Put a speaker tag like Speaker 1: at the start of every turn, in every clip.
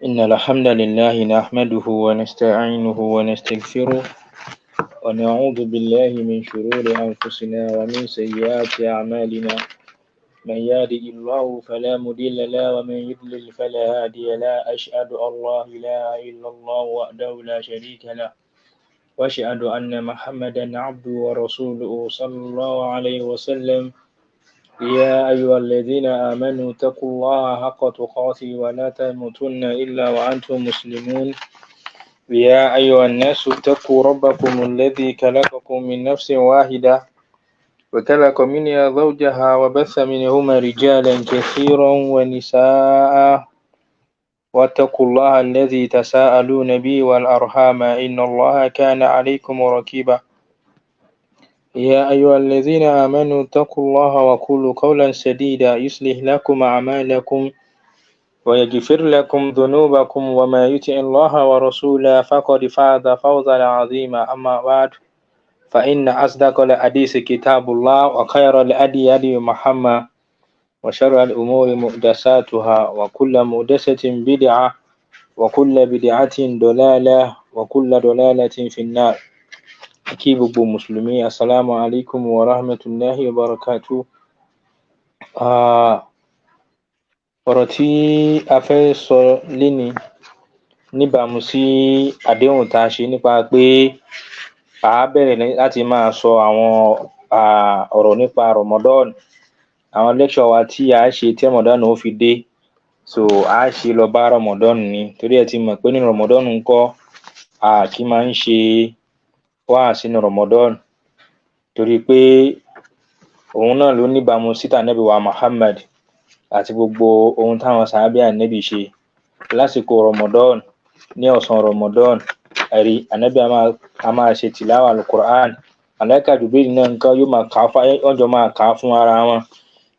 Speaker 1: إن الحمد لله نحمده ونستعينه ونستغفره ونعوذ بالله من شرور أنفسنا ومن سيئات أعمالنا. من يهده الله فلا مضل له ومن يضلل فلا هادي له. أشهد أن لا إله إلا الله وحده لا شريك له، وأشهد أن محمدا عبده ورسوله صلى الله عليه وسلم. يا أيها الذين آمنوا اتقوا الله حق تقاته ولا تموتن إلا وأنتم مسلمون. يا أيها الناس اتقوا ربكم الذي خلقكم من نفس واحدة وخلق منها زوجها وبث منهما رجالا كثيرا ونساء، واتقوا الله الذي تساءلون به والأرحام إن الله كان عليكم رقيبا. يا أيها الذين آمنوا اتقوا الله وقولوا قولا سديدا يصلح لكم أعمالكم ويغفر لكم ذنوبكم، وما يطع الله ورسوله فقد فاز فوزا عظيما. أما بعد، فإن أصدق الحديث كتاب الله، وخير الهدي هدي محمد، وشر الأمور محدثاتها، وكل محدثة بدعة، وكل بدعة ضلالة، وكل ضلالة في النار. Kí gbogbo mùsùlùmí, asalaamu alaykum wa rahmatulahi wa barakatu. Ọ̀rọ̀ tí a fẹ́ sọ léni níbàámu sí àdéhùn tá a ṣe nípa pé a bẹ̀rẹ̀ láti máa sọ àwọn ọ̀rọ̀ nípa Ramadan, àwọn lecture wa tí a ṣe tí Ramadan ó fi dé. So a ṣe lọ bá Ramadan ni, torí ẹ ti mọ̀ pé ní Ramadan ńkọ́, a kì í máa ń ṣe wá sínú Ramadan, torí pé òun náà ló níbàámu sí tànẹ́bí wa Muhammad àti gbogbo ohun táwọn sàábé ànẹ́bí ṣe lásìkò Ramadan. Ní ọ̀sán Ramadan, ẹ̀rí ànẹ́bí a máa ṣe tìláwà alukur'an. Màláíkà Jibril náà nǹkan yóò máa kà á fún, wọ́n jọ máa kà á fún ara wọn.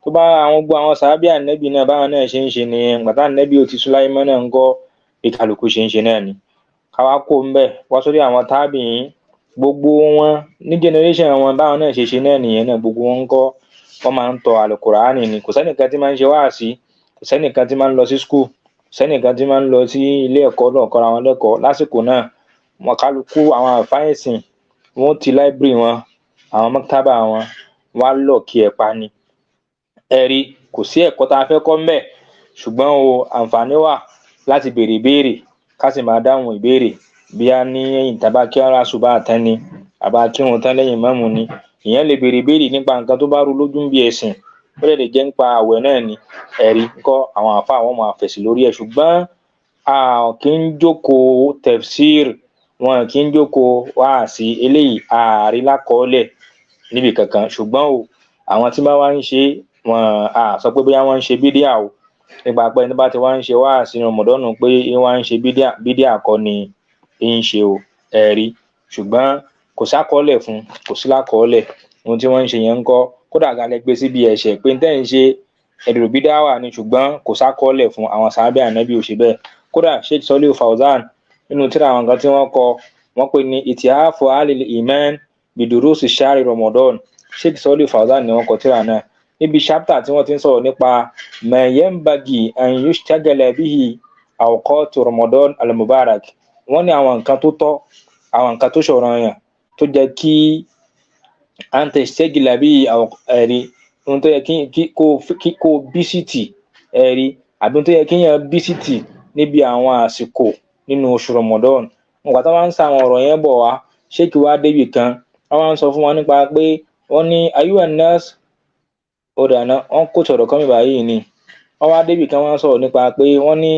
Speaker 1: Tó bá àwọn gbogbo àwọn sàábé ànẹ́bí náà, báwọn náà ṣe ń ṣe nìyẹn. Gbàtà ànẹ́bí ò ti sún láyé mọ́ náà ńkọ́, bí kálukú ṣe ń ṣe náà ni. Káwá kó ń bẹ̀ wá sórí àwọn tábìín, gbogbo wọn ní generation wọn, báwọn náà ṣe ṣe náà nìyẹn náà. Gbogbo wọn ńkọ́, wọ́n máa ń tọ àlùkùránì ni. Kò sẹ́nìkan tí máa ń ṣe wáàsí, kò sẹ́nìkan tí máa ń lọ sí school, kò sẹ́nìkan tí máa ń lọ sí ilé ẹ̀kọ́ náà kọ́ra wọn lẹ́kọ̀ọ́ lásìkò náà. Wọn kálukú àwọn àfáà ẹ̀sìn, wọn ti library wọn, àwọn mọ́tábà wọn, wọn á lọ kí ẹ̀ pa ni. Ẹ̀rí kò sí ẹ̀kọ́ tá a fẹ́ kọ́ ńbẹ̀, ṣùgbọ́n o àǹfààní wà láti béèrè ìbéèrè, ká sì máa dáhùn ìbéèrè. Bí a ní ẹ̀yìn tàbá kí ara ṣùbà tán ni, àbá kírun tán lẹ́yìn mọ́mù ni, ìyẹn lè béèrè ìbéèrè nípa nǹkan tó bá rú lójú ń bí ẹ̀sìn. Ó lè jẹ́ nípa àwẹ̀ náà ni. Ẹ̀rí ńkọ́, àwọn àfáà wọn máa fèsì lórí ẹ̀, ṣùgbọ́n a kì í jókòó tafsir, wọn kì í jókòó wáàsí. Eléyìí ààrí lákọọ́lẹ̀ níbi kankan. Ṣùgbọ́n o àwọn tí bá wá ń ṣe wọn, a sọ pé bóyá wọ́n ń ṣe bídíà o, nípa pé ẹni bá ti wá ń ṣe wáàsí Ramadan pé wọ́n ń ṣe bídíà, bídíà kọ́ ni ń ṣe o. Ẹ̀rí ṣùgbọ́n kò sákọọ́lẹ̀ fún, kò sí lákọọ́lẹ̀ ohun tí wọ́n ń ṣe yẹn ń kọ́. Kódà gan lè gbé síbi ẹ̀ṣẹ̀ pé tẹ́ ń ṣe ẹ̀dùn bídíà wà ní, ṣùgbọ́n kò sákọọ́lẹ̀ fún, àwọn sàábẹ́ ànábì ò ṣe bẹ́ẹ̀. Kódà Sheikh Soliu Fawzan, nínú tírà àwọn nǹkan tí wọ́n kọ, wọ́n pè ní Itihafu Alil Iman Bidurusi Shari Ramadan. Sheikh Soliu Fawzan ni wọ́n kọ tírà náà, níbi ṣápítà tí wọ́n ti ń sọ̀rọ̀ nípa ma yanbaghi an yushtagala bihi awqatu Ramadan al-Mubarak. Wọ́n ní àwọn nǹkan tó tọ́, àwọn nǹkan tó ṣọ̀ranyàn tó jẹ́ kí à ń tẹ̀síẹ́gìlà bí ẹ̀rí ohun tó yẹ kí kó bísítì, ẹ̀rí àbí ohun tó yẹ kí yẹn bísítì níbi àwọn àsìkò nínú oṣù Ramadan. Nígbà tí wọ́n ń sa àwọn ọ̀rọ̀ yẹn bọ̀ wá, ṣéèkì wá débì kan, wọ́n wá ń sọ fún wọn nípa pé wọ́n ní ayuha nas ó dáná, wọ́n kó sọ̀rọ̀ kan mi báyìí ni. Wọ́n wá débì kan, wọ́n sọ̀rọ̀ nípa pé wọ́n ní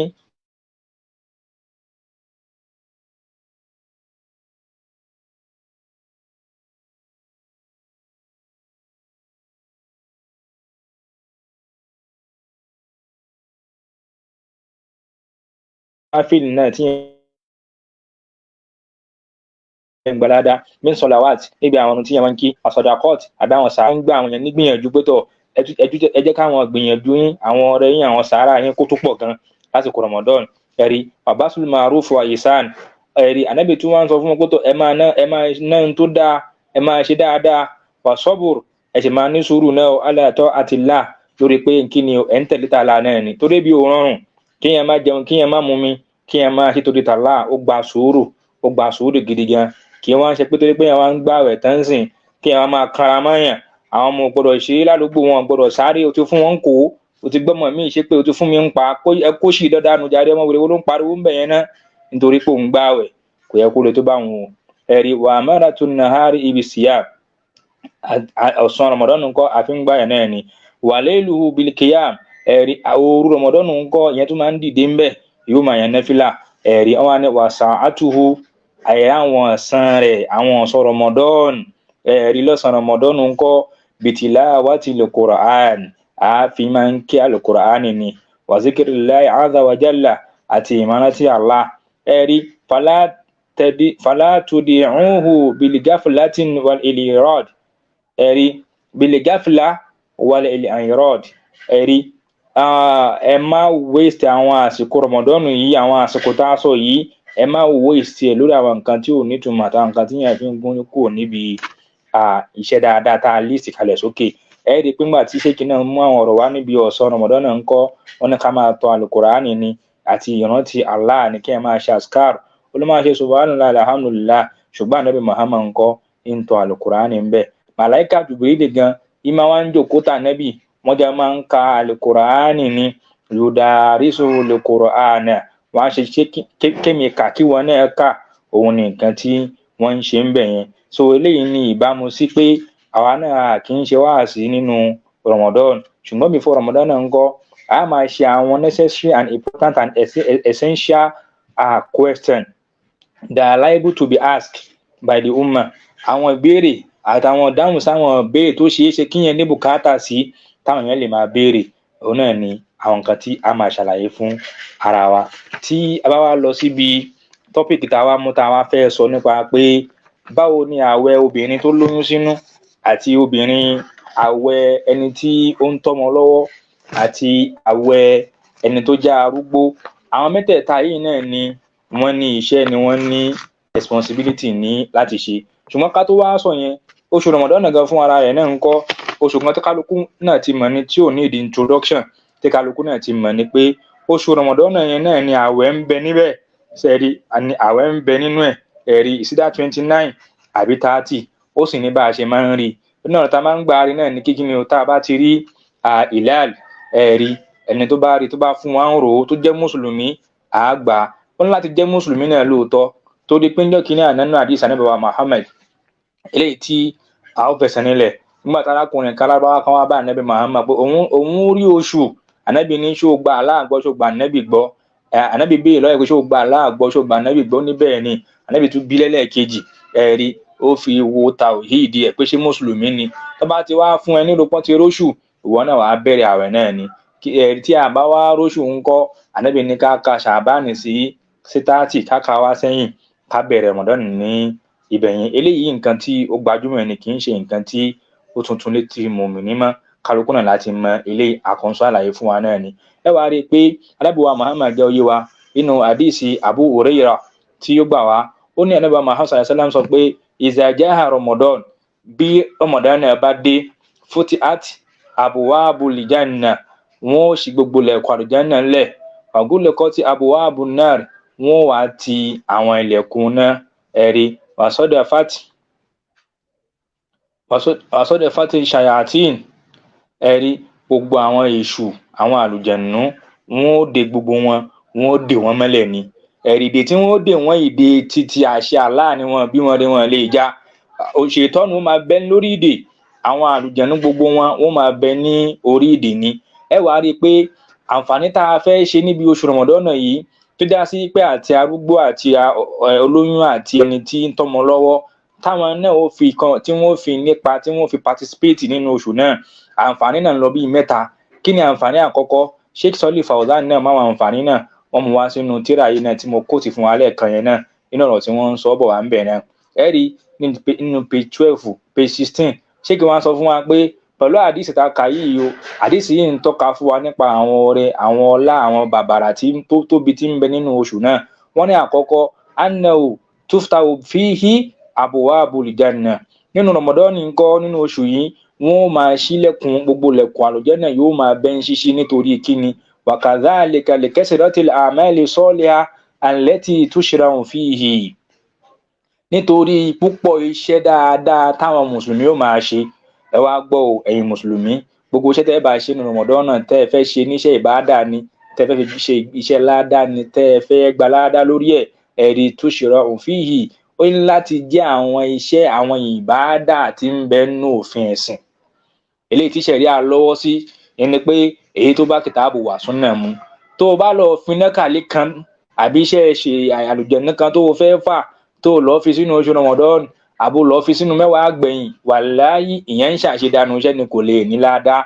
Speaker 1: áfíìlì náà tí yẹn gbalada min salawat, níbi àwọn ohun tí yẹn máa ń kí, àsọdàkọt àbí àwọn sàá ń gbà àwọn yẹn nígbìyànjú pé tọ ẹ jẹ́ káwọn gbìyànjú yín, àwọn ọ̀rẹ́ yín, àwọn sàárà yín kó tó pọ̀ gan lásìkò Ramadan. Ẹ̀rí abasul maruf wa ihsan. Ẹ̀rí ànábì tí wọ́n sọ fún wọn pé tọ ẹ máa ná, ẹ máa ná ohun tó dáa, ẹ máa ṣe dáadáa, wà sọ́bùr, ẹ sì máa ní sùúrù náà, ala ta'atillah, lórí pé kí ni ẹ̀ ń tẹ̀lé tààlà náà ni, torí bí ó rọrùn kéèyàn má jẹun, kéèyàn má mumi. Kí ẹ máa ṣe torí tàlá, ó gba sùúrù, ó gba sùúrù gidi gan. Kí wọ́n ṣe pé torí pé àwọn ń gbààwẹ̀ tán sìn, kí ẹ máa kanra mọ́yàn. Àwọn ọmọ gbọ́dọ̀ ṣe é ládùúgbò, wọn gbọ́dọ̀ sáré. O ti fún wọn kó, o ti gbọ́mọ mi ṣe pé o ti fún mi ń pa ẹ kó sì dọ́dánù jáde. Ọmọ wèrè wo ló ń pariwo ń bẹ̀ yẹn náà nítorí pé òun gbààwẹ̀? Kò yẹ kó lè tó bá wọn o. Ẹ̀rí wà mẹ́rẹ̀ẹ́tù nahari ibi síyà, ọ̀sán Ramadan ńkọ́, àfi ń gbààwẹ̀ náà ni. Wà lailuhu bil qiyam. Ẹ̀rí, òru Ramadan ńkọ́, ìyẹn tó máa ń dìde ń bẹ̀, yóò máa yan náfìlà. Ẹ̀rí, wọn ni wà sa'atuhu, àyè àwọn ọ̀sán rẹ̀, àwọn ọ̀sán Ramadan. Ẹ̀rí, lọ́sàn Ramadan ńkọ́, bitilawatil Qur'an, àáfi máa ń kí al-Qur'an ni, wa zikrillahi azza wa jalla, àti ìmọ̀rántí Allah. Ẹ̀rí, fala tudi'uhu bilgaflatin wal ilirad. Ẹ̀rí, bilgafla wal ilirad. Ẹ̀rí, ẹ má waste àwọn àsìkò Ramadan yìí, àwọn àsìkò tá a sọ yìí, ẹ má waste ẹ lórí àwọn nǹkan tí ò nítumọ̀ àtàwọn nǹkan tí yẹn fi ń gún kúrò níbi iṣẹ́ dáadáa tá a list kalẹ̀ sókè. Ẹ rí i pé ńgbà tí ṣéèkì náà mú àwọn ọ̀rọ̀ wá níbi ọ̀sán Ramadan náà ń kọ́, wọn ní ká máa tọ alukurani ni àti ìrántí Allah ní kí ẹ máa ṣe askar, ó ló máa ṣe subhanallah, alhamdulillah. Ṣùgbọ́n Ànábì Muhammad ńkọ́, ń tọ alukurani ń bẹ̀. Màláìka Jibril gan ìmọ̀ wa ń jòkó tà nẹ́bì, wọ́n jẹ́ máa ń ka alukurani ni, yudarisu alukurani, wọ́n á ṣe kémi kà kí wọn náà kà. Òun ni nǹkan tí wọ́n ń ṣe ń bẹ̀ yẹn. So eléyìí ni ìbámu sí pé àwa náà kì í ṣe wáàsí nínú Ramadan, ṣùgbọ́n before Ramadan náà ń kọ́, a máa ṣe àwọn necessary and important and essential question that are liable to be asked by the ummah. Àwọn ìbéèrè àtàwọn ìdáhùn sáwọn ìbéèrè tó ṣeé ṣe kíyẹn ní bùkátà sí, táwọn èèyàn lè máa béèrè, òun náà ni àwọn nǹkan tí a máa ṣàlàyé fún ara wa. Tí a bá wá lọ síbi topic tá a wá mú, tá a wá fẹ́ sọ nípa pé báwo ni ààwẹ̀ obìnrin tó lóyún sínú àti obìnrin, ààwẹ̀ ẹni tí ó ń tọ́mọ lọ́wọ́ àti ààwẹ̀ ẹni tó jẹ́ arúgbó. Àwọn mẹ́tẹ̀ẹ̀ta yìí náà ni wọ́n ní iṣẹ́, ni wọ́n ní responsibility ní láti ṣe. Ṣùgbọ́n ká tó wá sọ yẹn, oṣù Ramadan gan fún ara rẹ̀ náà ń kọ́, oṣù kan tí kálukú náà ti mọ̀ ni, tí ò ní ìdí introduction, tí kálukú náà ti mọ̀ ni pé oṣù Ramadan yẹn náà ni ààwẹ̀ ń bẹ níbẹ̀. Sẹ́ẹ̀rí, ààwẹ̀ ń bẹ nínú ẹ̀. Ẹ̀rí, ìsídà 29 àbí 30, ó sì ní bá a ṣe máa ń rí i náà, tá a máa ń gbà rí náà ní kíkí ni o. Tá a bá ti rí ìlàl, ẹ̀rí, ẹni tó bá rí, tó bá fún wa ń rò ó, tó jẹ́ mùsùlùmí, àá gbà á. Ó ní láti jẹ́ mùsùlùmí náà lóòótọ́, torí pé ńjọ́ kínní àná nínú àdìsí Ànábì wa Muhammad, eléyìí tí a ó fẹsẹ̀ nílẹ̀, nígbà tí arákùnrin kan lábáwá kan wá bá Ànábì Muhammad pé òun rí oṣù, Ànábì ní, ṣó gba Allah gbọ́? Ṣó gba Ànábì gbọ́? Ànábì béèrè lọ́wọ́ pé ṣó gba Allah gbọ́, ṣó gba Ànábì gbọ́? Ní bẹ́ẹ̀ ni. Ànábì tún bí lẹ́lẹ́kejì. Ẹ̀rí, ó fi wo tàwíìdì ẹ̀ pé ṣé mùsùlùmí ni. Tó bá ti wá fún ẹ nílò pọ́n ti róṣù, ìwọ náà wàá bẹ̀rẹ̀ àwẹ̀ náà ni. Ẹ̀rí, tí a bá wá róṣù ńkọ́? Ànábì ní ká ka ṣàbánì sí 30, ká ka wá sẹ́yìn, ká bẹ̀rẹ̀ Ramadan ní ibẹ̀ yẹn. Eléyìí nǹkan tí ó gbajúmọ̀ ni, kì í ṣe nǹkan tí ó tuntun létí mùmíní mọ́. Kálukú náà láti mọ eléyìí, àkànṣe àlàyé fún wa náà ni. Ẹ wá rí i pé Ànábì wa Muhammad jẹ́ oyé wa nínú àdìsí Abu Hurairah tí ó gbà wá. Ó ní Ànábì wa Muhammad sallallahu alaihi wasallam sọ pé iza jaha Ramadan, bí Ramadan náà bá dé, futihat abwabul janna, wọn ó ṣí gbogbo ilẹ̀kùn àlùjánnà ńlẹ̀, waghuliqati abwabun nar, wọn ó wá ti àwọn ilẹ̀kùn náà. Ẹ̀rí, wàsọdẹfàtì ṣayatin. Ẹ̀rí, gbogbo àwọn èṣù, àwọn àlùjànnú, wọn ó de gbogbo wọn, wọn ó dè wọn mọ́lẹ̀ ni. Ẹ̀rí, ìdè tí wọn ó dè wọn, ìdè títí àṣẹ Allah ni. Wọn bí wọn rí, wọn lè já. Ṣètọ́nù máa bẹ lórí ìdè, àwọn àlùjànnú gbogbo wọn, wọn máa bẹ ní orí ìdè ni. Ẹ wàá rí i pé àǹfààní tá a fẹ́ ṣe níbi oṣù Rọ̀mọ̀dọ́nà yìí, tó já sí pé àti arúgbó àti olóyún àti ẹni tí ń tọ́mọ lọ́wọ́, táwọn náà ó fi kan, tí wọ́n fi nípa, tí wọ́n fi participate nínú oṣù náà, àǹfààní náà ń lọ bíi mẹ́ta. Kí ni àǹfààní àkọ́kọ́? Sheikh Sọ́lì Fawzan náà máa àǹfààní náà wọ́n mú wá sínú tírà yìí náà tí mo kóòtì fún wa lẹ́ẹ̀kan yẹn náà, nínú ọ̀rọ̀ tí wọ́n ń sọ bọ̀ wá ń bẹ̀ náà. Ẹ rí nínú page 12, page 16, sheikh wọn sọ fún wa pé pẹ̀lú àdìsí tá a kà yìí o, àdìsí yìí ń tọ́ka fún wa nípa àwọn ọrẹ, àwọn ọlá, àwọn bàbàrà tí tó tóbi tí ń bẹ nínú oṣù náà. Wọ́n ní àkọ́kọ́, annahu tuftahu fihi abwabul janna. Nínú Ramadan ńkọ́, nínú oṣù yìí, wọ́n ó máa ṣílẹ̀kùn gbogbo lẹ̀kùn àlùjánnà, yóò máa bẹ́ ń ṣíṣí. Nítorí kíni? Wa kadhalika likasratil a'mali salihah. Allati tushra'u fihi, nítorí púpọ̀ iṣẹ́ dáadáa táwọn mùsùlùmí ó máa ṣe. Ẹ wá gbọ́ o, ẹ̀yin mùsùlùmí, gbogbo iṣẹ́ tẹ́ ẹ bá ṣe nínú Ramadan náà, tẹ́ ẹ fẹ́ ṣe níṣẹ́ ìbáàdà ni, tẹ́ ẹ fẹ́ fi ṣe iṣẹ́ ládàá ni, tẹ́ ẹ fẹ́ gba ládàá lórí ẹ̀, ẹ̀rí tushra'u fihi, ó ní láti jẹ́ àwọn iṣẹ́ àwọn ìbáàdà tí ń bẹ nínú òfin ẹ̀sìn. Eléyìí tí ṣẹ̀ríà lọ́wọ́ sí ni pé èyí tó bá kìtàbù wà súnà mu. Tó o bá lọ fi nákàlí kan àbí iṣẹ́ ṣe àlùjànnú kan tó o fẹ́ fà, tó o lọ fi sínú oṣù Ramadan, àbò lọ fi sínú mẹ́wàá gbẹ̀yìn, wàláyì, ìyẹn ń ṣàṣedànù iṣẹ́ ni, kò lè ní ládàá.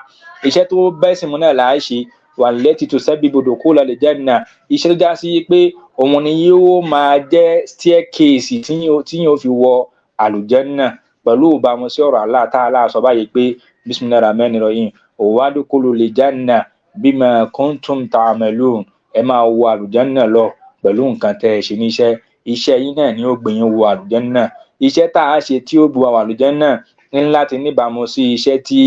Speaker 1: Iṣẹ́ tó bẹ́sìn mu náà là á ṣe. Wallati tusabbibu dukhula al-janna, iṣẹ́ tó já sí pé òun ni yóò máa jẹ́ staircase tí yóò fi wọ àlùjánnà, pẹ̀lú ìbámu sí ọ̀rọ̀ Allah ta'ala sọ báyìí pé bismillahir rahmanir rahim, wadkhulul janna bima kuntum ta'malun, ẹ máa wọ àlùjánnà lọ pẹ̀lú nǹkan tẹ́ ẹ ṣe níṣẹ́. Iṣẹ́ yín náà ni ó gbé yín wọ àlùjánnà. Iṣẹ́ tá a ṣe tí ó bu àwọn àlùjánnà ní láti níbàámu sí iṣẹ́ tí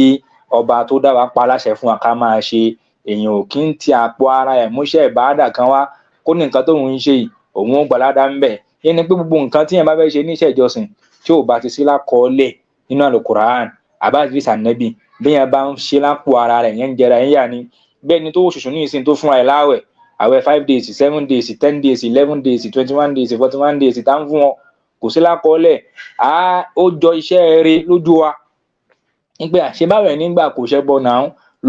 Speaker 1: ọba tó dá wa pa láṣẹ fún wa ká máa ṣe. Èèyàn ò kí ń ti àpò ara ẹ̀ múṣẹ́ ìbáàdà kan wá kó ní nǹkan tóun ń ṣe yìí òun ó gbàládá ń bẹ̀. Yẹn ni pé gbogbo nǹkan tí èèyàn bá fẹ́ ṣe níṣẹ́ ìjọsìn tí ò bá ti sí lákọọ́lẹ̀ nínú Al-Qur'an àbá àdìsí Ànábì, bí èèyàn bá ń ṣe lápò ara rẹ̀, yẹn ń jẹra yín yà ni. Bẹ́ẹ̀ ni tó wò ṣùṣù ní ìsìn tó fúnra ẹ̀ láwẹ̀, àwẹ̀ 5 days, 7 days, 10 days, 11 days, 21 days, 41 days tá ń fún wọn, kò sí lákọọ́lẹ̀. Ó jọ iṣẹ́ eré lójú wa nígbà ṣe báwẹ̀ nígbà kò ṣẹbọ náà,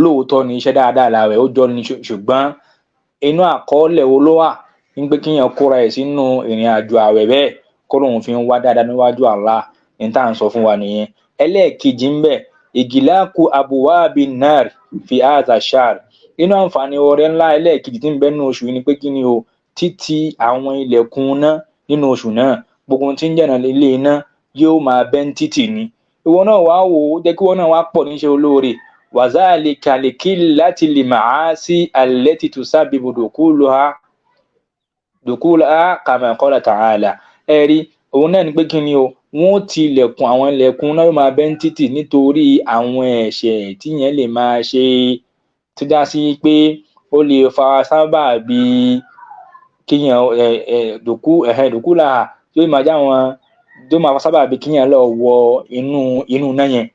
Speaker 1: lóòótọ́ ni iṣẹ́ dáadáa làwẹ̀ ó jọ ni, ṣùgbọ́n inú àkọọ́lẹ̀ wo ló wà ní pé kíyàn kóra ẹ̀ sínú ìrìn àjò àwẹ̀ bẹ́ẹ̀ kó lóun fi ń wá dáadáa níwájú Allah? Ní tá à ń sọ fún wa nìyẹn. Ẹlẹ́ẹ̀kejì ń bẹ, ìgìláàkú abuwaabi nar fi hadha shahr, inú àǹfààní ọrẹ ńlá ẹlẹ́ẹ̀kejì tí ń bẹ nínú oṣù yìí ni pé kí ni o, títí àwọn ilẹ̀kùn iná nínú oṣù náà, gbogbo ohun tí ń jẹ̀nà ilé iná yóò máa bẹ́ ń títì ni. Ìwọ náà wàá wò ó, jẹ́ kí ìwọ náà wá pọ̀ níṣẹ́ olóore. Wàzáàlìkà likillati lmaasi allati tusabbibu dukulaha kama qala ta'ala. Ẹ̀rí òun náà ni pé kí ni o, wọ́n ti ilẹ̀kùn àwọn ilẹ̀kùn náà yóò máa bẹ́ ń títì nítorí àwọn ẹ̀ṣẹ̀ tíyẹn lè máa ṣe tó já sí pé ó lè fa sábà bí kíyàn dùkú là tí ó máa já wọn, tí ó máa fa sábà bí kíyàn lọ wọ inú iná yẹn.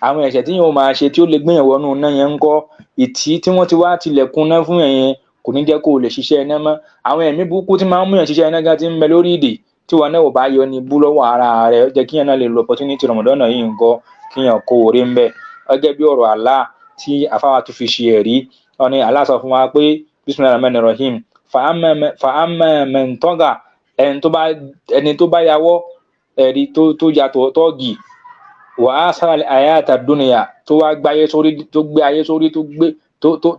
Speaker 1: Àwọn ẹ̀ṣẹ̀ tí yóò máa ṣe tí ó lè gbéyàn wọnú iná yẹn ń kọ́, ìtì tí wọ́n ti wá tilẹ̀kùn iná fún yẹn yẹn kò ní jẹ́ kó o lè ṣiṣẹ́ iná mọ́. Àwọn ẹ̀mí burúkú tí máa ń múyàn ṣiṣẹ́ iná gan ti ń bẹ lórí ìdè tí wọn náà ò bá yọ ní bú lọ́wọ́ ara rẹ̀. Ó jẹ́ kíyàn náà lè lo opportunity Ramadan yìí ń kọ́ kíyàn kó oore ń bẹ. Gẹ́gẹ́ bí ọ̀rọ̀ Allah tí afáwa tó fi ṣe ẹ̀rí wọn ni Allah sọ fún wa pé bismillahir rahmanir rahim, fa amma man tagha, ẹni tó bá yàwọ́, ẹ̀rí tó yàtọ̀ tọ́ọ̀gì, wa athara al-hayata dunya, tó wá gbáyé sórí, tó gbé ayé sórí, tó gbé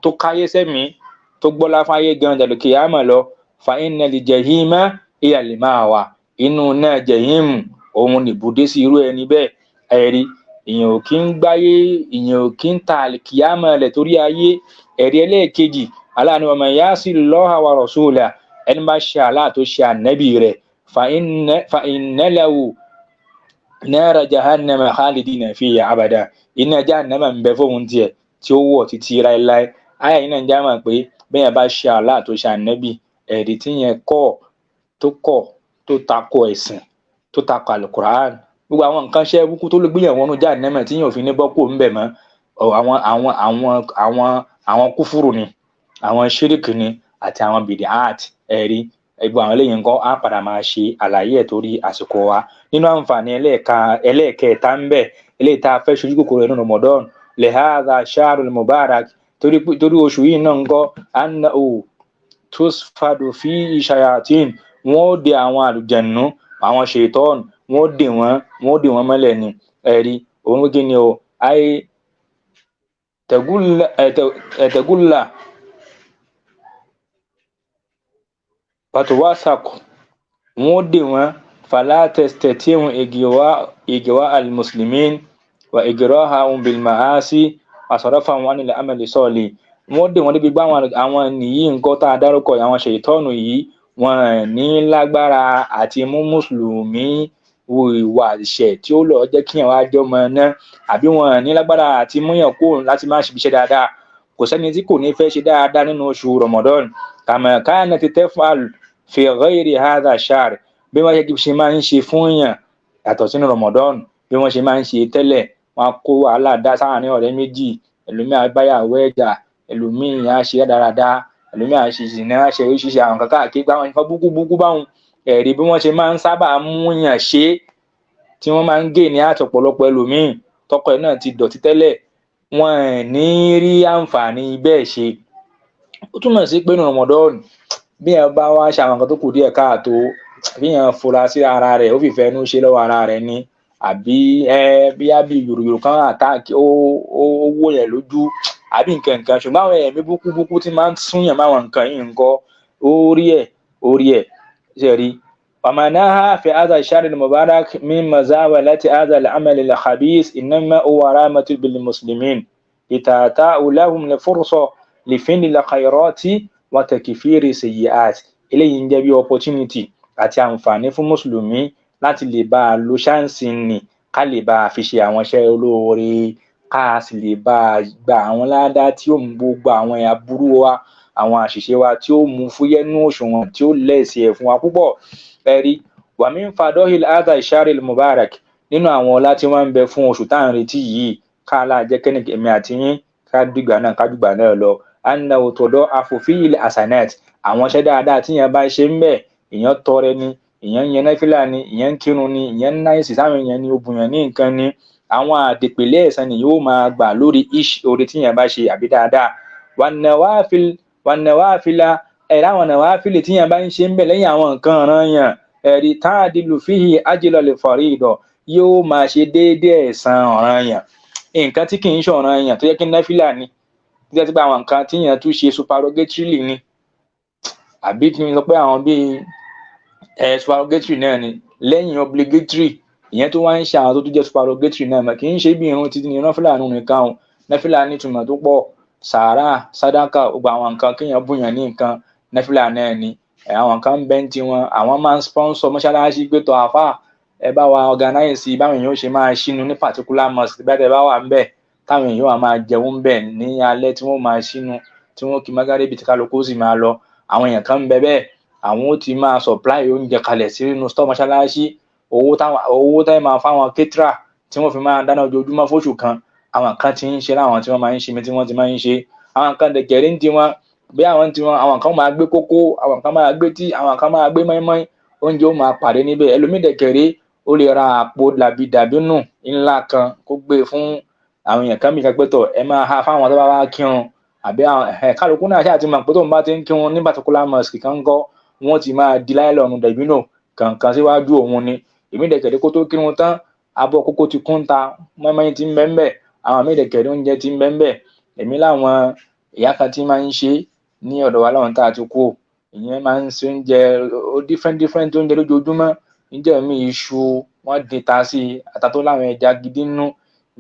Speaker 1: tó káyé sẹ́mi, tó gbọ́lá fáyé gan jàlùkì kìyàmà lọ, fa innal jahima hiya al-ma'wa, inú náà jẹ̀hímù òun nìbùdé sí irú ẹni bẹ́ẹ̀. Ẹ̀rí èèyàn ò kí ń gbáyé, èèyàn ò kí ń ta àlìkìyámà rẹ̀ torí ayé. Ẹ̀rí ẹlẹ́ẹ̀kejì, Allah ni wa man ya'si Allaha wa rasulahu, ẹni bá ṣe Allah tó ṣe ànábì rẹ̀, fa inna lahu nara jahannama khalidina fiha abada, iná jahannama ń bẹ fóun tiẹ̀ tí ó wọ̀ títí láéláé. Àyà yìí náà ń já mọ̀ pé bẹ́ẹ̀ bá ṣe Allah tó ṣe ànábì, ẹ̀rí tí yẹn kọ́ tó kọ̀ tó tako ẹ̀sìn, tó tako alukur'an, gbogbo àwọn nǹkan ṣẹ́ burúkú tó lè gbéyàwó wọnú jahannama tí yẹn ò fi ní bọ́ kó ń bẹ̀ mọ́, àwọn àwọn àwọn àwọn àwọn kúfúrù ni, àwọn ṣíríkì ni, àti àwọn bìdíàt. Ẹ̀rí gbogbo àwọn eléyìí nǹkan á padà máa ṣe àlàyé ẹ̀ torí àsìkò wa. Nínú àǹfààní ẹlẹ́ẹ̀kẹta ń bẹ, eléyìí tá a fẹ́ ṣojú kòkòrò nínú Ramadan, lihadha shahrul mubarak, torí oṣù yìí náà ń kọ́ annahu tusfadu fi shayatin, wọ́n ó de àwọn àlùjànnú, àwọn ṣètọ́ọ̀nù, wọ́n ó dè wọ́n mọ́lẹ̀ ni. Ẹ̀rí òun kí ni o, ayé tẹ̀gúnlà pàtówásàkù, wọ́n ó dè wọ́n, fala tastati'u igwa al-muslimin wa igrahahum bil ma'asi wa sarafahum anil amali salih. Wọ́n ó dè wọ́n débi pé àwọn nìyí nǹkan tá a dárúkọ, àwọn ṣètọ́ọ̀nù yìí, wọn ní lágbára àti mú mùsùlùmí wo ìwà ẹ̀ṣẹ̀ tí ó lọ jẹ́ kíyàn wá jọmọ náà, àbí wọn ní lágbára àti múyàn kúrò láti má ṣe iṣẹ́ dáadáa. Kò sẹ́ni tí kò ní fẹ́ ṣe dáadáa nínú oṣù Ramadan, kama kanat taf'al Fi ghayri hadha shahr, bí wọ́n ṣe máa ń ṣe fún yàn yàtọ̀ sínú Ramadan, bí wọ́n ṣe máa ń ṣe tẹ́lẹ̀, wọ́n á kó wàhálà dá sáàárín ọ̀rẹ́ méjì, ẹlòmíì á báyàwó ẹ̀ jà, ẹlòmíì á ṣe rádaràda, ẹlòmíì á ṣe ìsìnà, á ṣe oríṣiríṣi àwọn nǹkan káàkiri, àwọn nǹkan búkú búkú báwọn. Ẹ̀rí bí wọ́n ṣe máa ń sábà mú yàn ṣe tí wọ́n máa ń gé ní àtọ̀pọ̀lọpọ̀ ẹlòmíì tọkọ ẹ̀ náà ti dọ̀tí tẹ́lẹ̀, wọn ẹ̀ ní rí àǹfààní bẹ́ẹ̀ ṣe. Ó túmọ̀ sí pé ní Ramadan, bí èèyàn bá wá ṣe àwọn nǹkan tó kù díẹ̀ káàtó, bí èèyàn fura sí ara rẹ̀, ó fìfẹ́ inú ṣe lọ́wọ́ ara rẹ̀ ni, àbí bíyá bí yòròyòrò kan àtáàkì ó wó yẹn lójú àbí nǹkan nǹkan. Ṣùgbọ́n àwọn ẹ̀mí búkú búkú tí máa ń súnyàn máwọn nǹkan yìí ńkọ́, ó rí ẹ̀, ó rí ẹ̀ ṣe rí. ومعناها في هذا الشهر المبارك من مزاولة هذا العمل الخبيث إنما هو رحمة بالمسلمين لتتاح لهم الفرصة لفعل الخيرات وتكفير السيئات. Eléyìí ń jẹ́ bí opportunity àti àǹfààní fún mùsùlùmí láti lè bá a lo chance nì, ká lè bá a fi ṣe àwọn iṣẹ́ olóore, ká sì lè bá a gba àwọn ládá tí ó mú gbogbo àwọn aburú wa, àwọn àṣìṣe wa, tí ó mú fúyẹ́ nú òṣùwọ̀n, tí ó lẹ̀sí ẹ̀ fún wa púpọ̀. Ẹ̀rí wa min fadail hadha ash-shahr al-mubarak, nínú àwọn ọlá tí wọ́n ń bẹ fún oṣù tá à ń retí yìí, ká láà jẹ́ kẹ́ni èmi àti yín ká dìgbà náà, ká dìgbà náà lọ, annahu tuda'afu fihi al-hasanat, àwọn iṣẹ́ dáadáa tí èèyàn bá ṣe ń bẹ̀, èèyàn tọrẹ ni, èèyàn ń yan náfìlà ni, èèyàn ń kírun ni, èèyàn ń náìsì sáwọn èèyàn ni, ó bùyàn ní nǹkan ni, àwọn àdìpèlé ẹ̀san ni yóò máa gbà lórí ish oore tí èèyàn bá ṣe àbí dáadáa. Wan-nawafil wan-nawafila, ẹ̀rí àwọn nawafil tí èèyàn bá ń ṣe ń bẹ̀ lẹ́yìn àwọn nǹkan ọ̀ranyàn, ẹ̀rí ta'dilu fihi ajra al-farida, yóò máa ṣe déédéé ẹ̀san ọ̀ranyàn. Nǹkan tí kì í ṣe ọ̀ranyàn tó yẹ kí náfìlà ni, tó jẹ́ pé àwọn nǹkan tí èèyàn tún ṣe supererogatorily ni, àbí kí n sọ pé àwọn bíi supererogatory náà ni lẹ́yìn obligatory, ìyẹn tó wá ń ṣe àwọn tó tún jẹ́ supererogatory náà mà kì í ṣe bí irun títí ní náfìlà nù nìkan o. Náfìlà nítumọ̀ tó pọ̀, sàárà, sàdákà, gbogbo àwọn nǹkan kéèyàn bùyàn ní nǹkan, náfìlà náà ni. Àwọn kan ń bẹ ń tiwọn, àwọn máa ń sponsor mọ́ṣáláṣí pé tọ́ àfáà, ẹ bá wa organize báwọn èèyàn ó ṣe máa ṣínu ní particular mosque bẹ́ẹ̀ tẹ́ bá wà ńbẹ̀, táwọn èèyàn wà máa jẹun ńbẹ̀ ní alẹ́, tí wọ́n máa ṣínu, tí wọ́n kí mágàríbì, tí kálukú sì máa lọ. Àwọn èèyàn kan ń bẹ bẹ́ẹ̀, àwọn ó ti máa supply oúnjẹ kalẹ̀ sínú store mọ́ṣáláṣí, owó táwọn owó táwọn máa fáwọn caterer tí wọ́n fi máa dáná ojoojúmọ́ fóṣù kan. Àwọn kan ti ń ṣe láwọn tí wọ́n máa ń ṣe mi tí wọ́n ti máa ń ṣe. Àwọn kan dẹ̀kẹ̀rẹ́ ń tiwọn bí àwọn tiwọn, àwọn kan máa gbé kókó, àwọn kan máa gbé tí, àwọn kan máa gbé mọ́ínmọ́ín, oúnjẹ ó máa pàdé níbẹ̀. Ẹlòmíì dẹ̀kẹ̀rẹ́, ó lè ra àpò làbìdàbínù ńlá kan, kó gbé fún àwọn èèyàn kan mìíràn pé tọ̀, ẹ máa ha fáwọn tó bá wá kírun, àbí àwọn kálukú náà ṣáà ti mọ̀ pé tóun bá ti ń kírun ní particular mosque kan ńkọ́, wọ́n ti máa di láìlọ́ọ̀nù dàbínù kànkan síwájú òun ni. Èmi dẹ̀kẹ̀rẹ́, kó tó kírun tán, abọ́ kókó ti kún ta, mọ́ínmọ́ín ti ń bẹ ńbẹ̀, àwọn míì dẹ̀kẹ̀rẹ́, oúnjẹ ti ń bẹ ńbẹ̀. Èmi láwọn ìyá kan tí máa ń ṣe ní ọ̀dọ̀ wa láwọn tá a ti kú, ìyẹn máa ń ṣe oúnjẹ ó different different oúnjẹ lójoojúmọ́. Ǹjẹ́ mi iṣu wọ́n dín ta sí i, ata tó láwọn ẹja gidi nínú,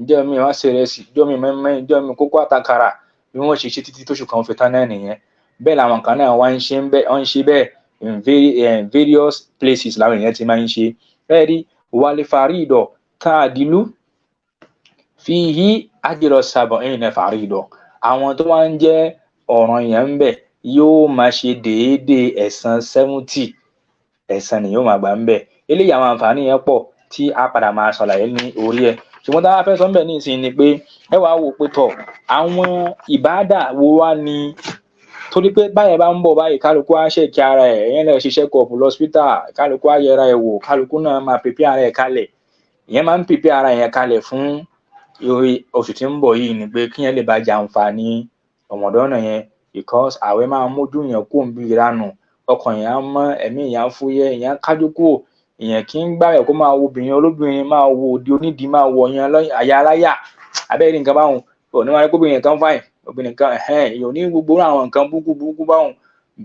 Speaker 1: ǹjẹ́ mi wọ́n ṣe ìrẹsì, ǹjẹ́ mi mọ́ínmọ́ín, ǹjẹ́ mi kókó àtàkàrà, bí wọ́n ṣe ṣe títí tóṣù kan fi tán náà nìyẹn. Bẹ́ẹ̀ làwọn kan náà wá ń ṣe bẹ́ẹ̀, wọ́n ń ṣe bẹ́ẹ̀ in various places làwọn èèyàn ti máa ń ṣe. Ẹ rí wal-farida ta'dilu fihi ajra sab'ina farida, àwọn tó wá ń jẹ́ ọ̀ranyàn ń bẹ̀ yóò máa ṣe déédéé ẹ̀san 70, ẹ̀san ni yóò máa gbà ń bẹ̀. Eléyìí, àwọn àǹfààní yẹn pọ̀ tí a padà máa ṣàlàyé ní orí ẹ̀, ṣùgbọ́n tá a bá fẹ́ sọ ń bẹ̀ ní ìsìn ni pé ẹ wàá wò pé tọ̀, àwọn ìbáàdà wo wá ni, torí pé báyẹn bá ń bọ̀ báyìí, kálukú á check ara ẹ̀, ìyẹn lọ ṣe check up lọ́sítà, kálukú á yẹra ẹ̀ wò, kálukú náà máa prepare ara ẹ̀ kalẹ̀. Ìyẹn máa ń prepare ara yẹn kalẹ̀ fún oṣù tí ń bọ̀ yìí ni pé kíyẹn lè bá jẹ àǹfààní Ramadan yẹn, because àwẹ̀ máa mójú yẹn kúrò níbi ìranù, ọkàn yẹn á mọ́, ẹ̀mí yẹn á fúyẹ́, èèyàn á kájú kúrò. Èèyàn kì í gbààwẹ̀ kó máa wo obìnrin olóbìnrin, máa wo òdi onídìí, máa wọ yan àyà aláyà abẹ́rẹ́ nǹkan báwọn ò ní máa rí pé obìnrin kan fine, obìnrin kan ẹ̀hẹ́n, èèyàn ò ní gbogbo àwọn nǹkan burúkú burúkú báwọn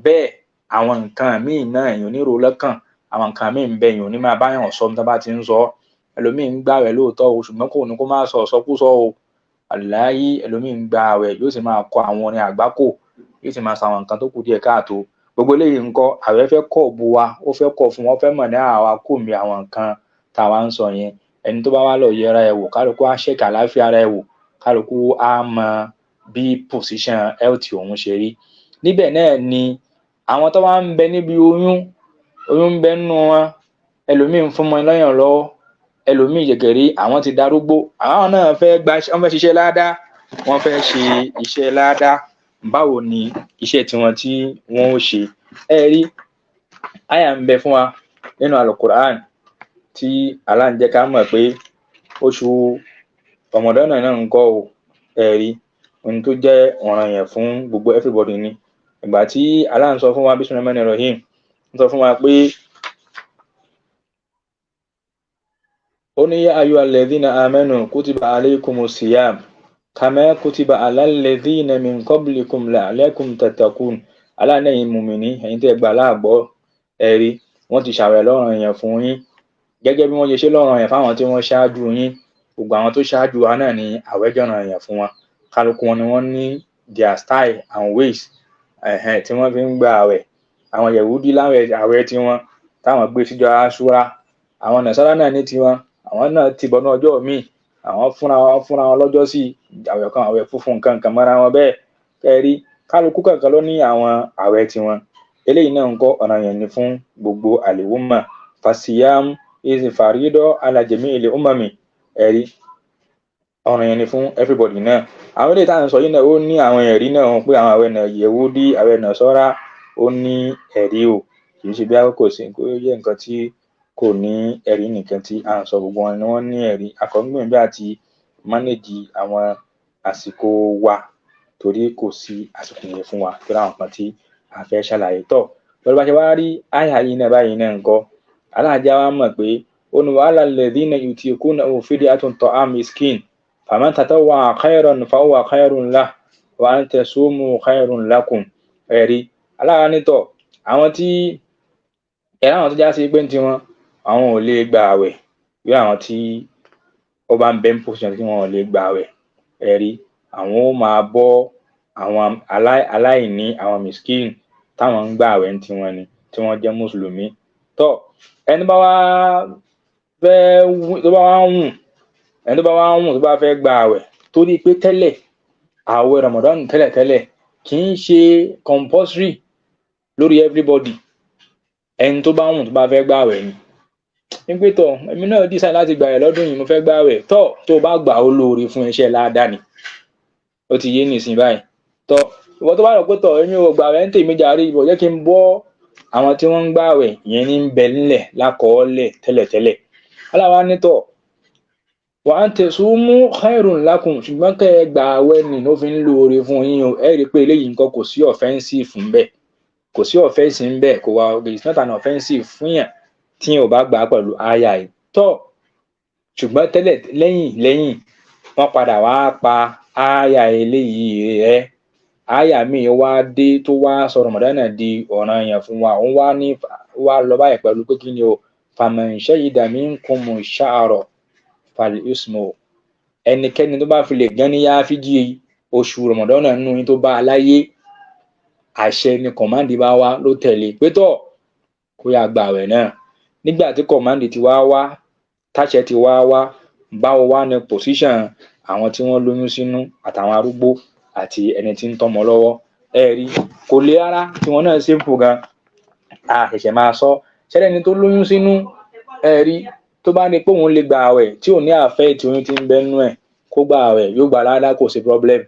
Speaker 1: bẹ́ẹ̀. Àwọn nǹkan míì náà, èèyàn ò ní ro lọ́kàn. Àwọn nǹkan míì ń bẹ, èèyàn ò ní máa báyàn sọ tó bá ti ń sọ. Ẹlòmíì ń gbààwẹ̀ lóòótọ́ o, ṣùgbọ́n kò ní kó má sọ ìsọkúsọ o. Àláyé ẹlòmíì ń gba àwẹ̀, yóò sì máa kọ àwọn orin àgbákò, yóò sì máa sọ àwọn nǹkan tó kù díẹ̀ káàtó. Gbogbo eléyìí ńkọ́, àwẹ̀ fẹ́ kọ̀ bu wa, ó fẹ́ kọ̀ fún wa, ó fẹ́ mọ̀ ní àwa kò mí àwọn nǹkan tá a wá ń sọ yẹn. Ẹni tó bá wá lọ yẹra ẹ̀ wò, kálukú á check àlàáfíà ara ẹ̀ wò, kálukú á mọ bí position health òun ṣe rí níbẹ̀ náà ni. Àwọn tó wá ń bẹ níbi oyún, oyún ń bẹ nínú wọn, ẹlòmíì ń fúnmọ lọ́yàn lọ́wọ́, ẹlòmíì gẹ̀gẹ̀rí, àwọn ti darúgbó, àwọn náà fẹ́ gba, wọ́n fẹ́ ṣiṣẹ́ ládá, wọ́n fẹ́ ṣe iṣẹ́ ládá. Báwo ni iṣẹ́ tiwọn tí wọ́n ó ṣe? Ẹ rí àyà ń bẹ fún wa nínú Al-Qur'an tí Allah ń jẹ́ ká mọ̀ pé oṣù Ramadan náà ń kọ́ o. Ẹ rí ohun tó jẹ́ ọ̀ranyàn fún gbogbo everybody ni. Ìgbà tí Allah ń sọ fún wa, bismillahir rahmanir rahim, ń sọ fún wa pé ó ní ya ayyuhal ladhina amanu kutiba alaykumus siyam kama kutiba alal ladhina min qablikum la'allakum tattaqun. Allah ní ẹ̀yin mùmìnì, ẹ̀yin tẹ́ gbà láàgbọ́, ẹ rí wọ́n ti ṣàwẹ̀ lọ́ranyàn fún yín gẹ́gẹ́ bí wọ́n ṣe ṣe lọ́ranyàn fáwọn tí wọ́n ṣáájú yín. Gbogbo àwọn tó ṣáájú wa náà ni àwẹ̀ jọ̀ranyàn fún wọn. Kálukú wọn ni wọ́n ní their style and ways tí wọ́n fi ń gba àwẹ̀. Àwọn Yẹ̀wúdí láwẹ̀ àwẹ̀ tiwọn táwọn gbé síjọ́ Aṣúra, àwọn Nàsárà náà ní tiwọn, àwọn náà ti bọnú ọjọ́ míì, àwọn fúnra wọn lọ́jọ́ sí àwẹ̀ kan, àwẹ̀ funfun, nǹkan nǹkan mọ́ra wọn bẹ́ẹ̀. Ẹ rí kálukú kankan ló ní àwọn àwẹ̀ tiwọn. Eléyìí náà ń kọ́ ọ̀ranyàn ni fún gbogbo àlèwúmà. Fasiyam is faridọ ala jami'il umami. Ẹ rí ọ̀ranyàn ni fún everybody náà. Àwọn eléyìí tá à ń sọ yìí náà, ó ní àwọn ẹ̀rí náà pé àwọn àwẹ̀ náà Yẹ̀wúdí, àwẹ̀ Nàsárà, ó ní ẹ̀rí o. Kì í ṣe bí kò sí kó jẹ́ nǹkan tí kò ní ẹ̀rí nìkan tí à ń sọ, gbogbo wọn ni wọ́n ní ẹ̀rí. A kàn ń gbìyànjú àti manage àwọn àsìkò wa torí kò sí àsìkò yẹn fún wa torí àwọn nǹkan tí a fẹ́ ṣàlàyé tọ̀. Pẹ̀lú bá ṣe wá rí àyà yìí náà báyìí náà ńkọ́, Allah jẹ́ wá mọ̀ pé ó ní wa alal ladhina yutiqunahu fidyatun ta'am miskin faman tatawwa'a khayran fahuwa khayrun lahu wa an tasumu khayrun lakum. Ẹ̀rí Allah ní tọ̀, àwọn tí ẹ̀rọ àwọn tó já sí pé ń tiwọn àwọn ò lè gba àwẹ̀, bí àwọn tí ó bá ń bẹ ní position tí wọn ò lè gba àwẹ̀, ẹ̀rí àwọn ó máa bọ́ àwọn aláìní, àwọn miskin táwọn ń gba àwẹ̀ ń tiwọn ni tí wọ́n jẹ́ mùsùlùmí. Tọ́ ẹni bá wá fẹ́, tó bá wá wùn, ẹni tó bá wá wùn, tó bá fẹ́ gba àwẹ̀, torí pé tẹ́lẹ̀ àwẹ̀ Ramadan tẹ́lẹ̀tẹ́lẹ̀ kì í ṣe compulsory lórí everybody. Ẹni tó bá wùn, tó bá fẹ́ gba àwẹ̀ ni ní pé tọ̀, èmi náà decide láti gbààwẹ̀ lọ́dún yìí, mo fẹ́ gbààwẹ̀. Tọ́ tó bá gbà, ó lóore fún iṣẹ́ ládàá ni. Ó ti yé nìsín báyìí. Tọ́ ìwọ tó bá rò pé tọ̀, èmi ò gbààwẹ̀ ń tèmi jàre, ìbò jẹ́ kí n bọ́ àwọn tí wọ́n ń gbààwẹ̀, ìyẹn ní ń bẹ nílẹ̀ lákọọ́lẹ̀ tẹ́lẹ̀tẹ́lẹ̀. Allah wá ní tọ̀, wa an tasumu khairun lakum, ṣùgbọ́n kẹ́ ẹ gbààwẹ̀ ni ló fi ń lóore fún yín o. Ẹ rí i pé eléyìí nǹkan kò sí offensive ńbẹ̀, kò sí offense ńbẹ̀, kò wá, it's not an offensive fún yàn tí yẹn ò bá gbà á pẹ̀lú àyà yìí. Tọ́ ṣùgbọ́n tẹ́lẹ̀ lẹ́yìn lẹ́yìn wọ́n padà wá pa àyà eléyìí rẹ́. Àyà míì wá dé tó wá sọ Ramadan di ọ̀ranyàn fún wa. Òun wá ní wá lọ báyìí pẹ̀lú pé kí ni o, faman shahida minkumu shahra falyasumhu. Ẹnikẹ́ni tó bá fi lè gán ní yááfíjì oṣù Ramadan nínú yín tó bá a láyé, àṣẹ ni command bá wá ló tẹ̀lé pé tọ́ kó yá gba àwẹ̀ náà. Nígbà tí command ti wá wá, táṣẹ ti wá wá, báwo wá ní position àwọn tí wọ́n lóyún sínú àtàwọn arúgbó àti ẹni tí ń tọ́mọ lọ́wọ́? Ẹ rí kò le rárá, tiwọn náà simple gan. A ṣẹ̀ṣẹ̀ máa sọ ṣẹlẹ̀ ẹni tó lóyún sínú, ẹ rí tó bá ní pé òun lè gba àwẹ̀ tí ò ní àfẹ́ tí oyún ti ń bẹ nínú ẹ̀, kó gba àwẹ̀, yóò gba ládàá, kò sí problem.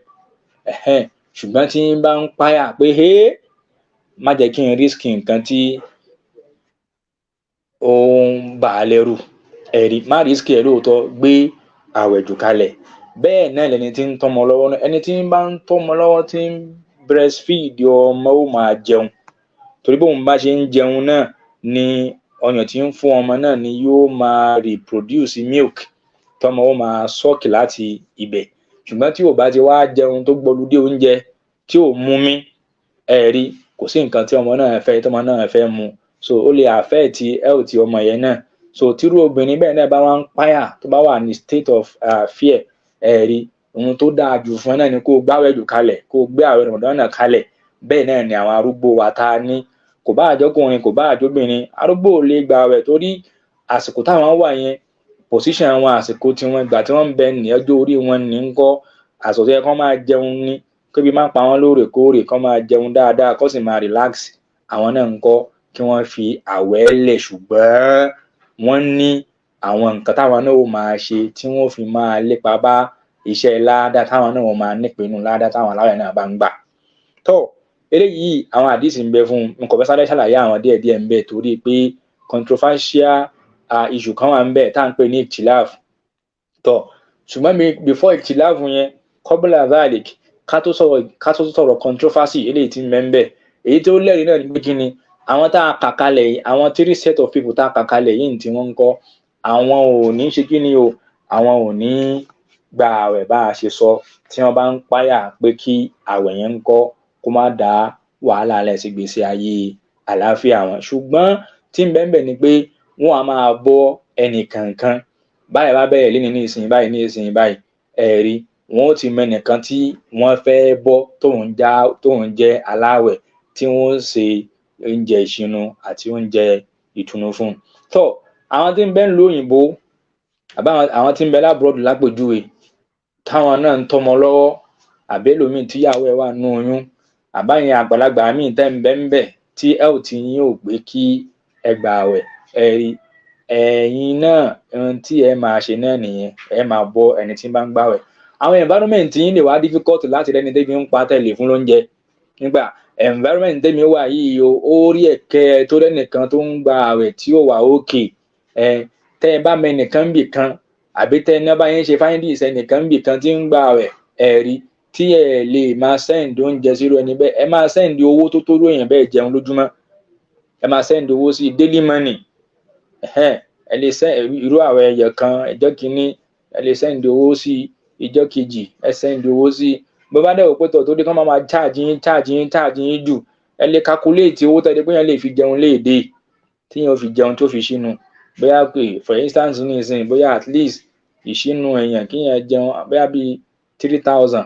Speaker 1: Ṣùgbọ́n tí ń bá ń páyà pé hé, má jẹ́ kí n risk nǹkan tí ó ń bà á lẹ́rù, ẹ̀rí má risk ẹ̀ lóòótọ́, gbé àwẹ̀ jù kalẹ̀. Bẹ́ẹ̀ náà lẹni tí ń tọ́mọ lọ́wọ́ náà, ẹni tí ń bá ń tọ́mọ lọ́wọ́, tí ń breastfeed ọmọ, ó máa jẹun, torí bóun bá ṣe ń jẹun náà ni ọyàn tí ń fún ọmọ náà ni yóò máa reproduce milk tọ́mọ ó máa suck láti ibẹ̀. Ṣùgbọ́n tí ò bá ti wá jẹun, tó gbọludé oúnjẹ, tí ò mumi, ẹ rí kò sí nǹkan tí ọmọ náà fẹ́ tọ́mọ náà fẹ́ mu, so ó lè affect health ọmọ yẹn náà. So tírú obìnrin bẹ́ẹ̀ náà bá wá ń páyà, tó bá wà ní state of fear, ẹ rí ohun tó dáa jù fún ẹ náà ni kó o gbáwẹ̀ jù kalẹ̀, kó o gbé àwẹ̀ Ramadan náà kalẹ̀. Bẹ́ẹ̀ náà ni àwọn arúgbó wa tá a ní, kò bá àjọkùnrin, kò bá àjọbìnrin, arúgbó ò lè gba àwẹ̀ torí àsìkò táwọn wà yẹn, position wọn, àsìkò tiwọn, ìgbà tí wọ́n ń bẹ ní ọjọ́ orí wọn ní ń kọ́, àsìkò tó yẹ kán máa jẹun ní, kébi má pa wọ́n lóòrèkóòrè, kán máa jẹun dáadáa, kó sì máa relax. Àwọn náà ń kọ́ kí wọ́n fi àwẹ̀ lẹ̀, ṣùgbọ́n wọ́n ní àwọn nǹkan táwọn náà ó máa ṣe tí wọ́n fi máa lépa bá iṣẹ́ ládá, táwọn náà ó máa nípinnu ládá táwọn aláwẹ̀ náà bá ń gbà. Tó eléyìí, àwọn àdìsí ń bẹ fún un. N kò fẹ́ sáré ṣàlàyé àwọn díẹ̀díẹ̀ ń bẹ torí pé controversial issue kan wà ń bẹ tá à ń pè ní ikhtilaf. Tó ṣùgbọ́n mi before ikhtilaf yẹn, qabla dhalik, ká tó sọ̀rọ̀ controversy eléyìí tí ń bẹ ń bẹ, èyí tó lẹ́rìí náà ni pé kí ni àwọn tá a kà kalẹ̀ yìí, àwọn three set of people tá a kà kalẹ̀ yìí tí wọ́n ń kọ́, àwọn ò ní ṣe kí ni o, àwọn ò ní gba àwẹ̀ bá a ṣe sọ, tí wọ́n bá ń páyà pé kí àwẹ̀ yẹn ń kọ́ kó má dá wàhálà lẹ̀ sí gbèsè ayé àlàáfíà wọn. Ṣùgbọ́n tí ń bẹ́ẹ̀ bẹ́ẹ̀ ni pé wọ́n á máa bọ́ ẹnì kankan báyìí bá bẹ̀rẹ̀ léni ní ìsìn báyìí, ní ìsìn báyìí, ẹ̀rí wọn ó ti mọ ẹnìkan tí wọ́n fẹ́ bọ́ tóun jẹ́ aláwẹ̀, tí wọ́n ó ṣe oúnjẹ ìṣínu àti oúnjẹ ìtùnú fún un. Tó àwọn tí ń bẹ nílùú òyìnbó àbí àwọn tí ń bẹ l'abroad lápèjúwe, táwọn náà ń tọ́mọ lọ́wọ́, àbí ẹlòmíì tíyàwó ẹ̀ wà nínú oyún, àbáyẹn àgbàlagbà míì tẹ́ ń bẹ ń bẹ̀ tí health yín ò gbé kí ẹ gbà àwẹ̀, ẹ̀rí ẹ̀yin náà, ohun tí ẹ máa ṣe náà nìyẹn, ẹ máa bọ́ ẹni tí bá ń gbàwẹ̀. Àwọn environment yín lè wá difficult láti rẹ́ni tébi ń pa tẹ́ lè fún lóúnjẹ. Nígbà environment tẹ́mi wà yìí o, ó rí ẹ̀kẹ́ tó rẹ́nìkan tó ń gba àwẹ̀ tí ó wà okay. Ẹ tẹ́ ẹ bá mọ ẹnìkan níbì kan, àbí tẹ́ ẹ ní bá yín ṣe findings ẹnìkan níbì kan tí ń gba àwẹ̀, ẹ̀rí tí ẹ lè máa send oúnjẹ sírú ẹni bẹ́ẹ̀, ẹ máa send owó tó tó èèyàn bẹ́ẹ̀ jẹun lójúmọ́. Ẹ máa send owó sí daily money. Ẹ lè send irú àwẹ̀ ẹyọ kan ìjọ́ kìíní, ẹ lè send owó sí ìjọ́ kejì, ẹ send owó sí bó bá dẹ̀ wò pé tọ̀ tó dé kán máa charge yín, charge yín, charge yín jù. Ẹ lè calculate owó tẹ́ ẹ pé yẹn lè fi jẹun léèdè, tíyẹn ó fi jẹun tó fi ṣínu. Bóyá pé for instance ní ìsìn, bóyá at least ìṣínu èèyàn kíyẹn jẹun bóyá bíi 3,000,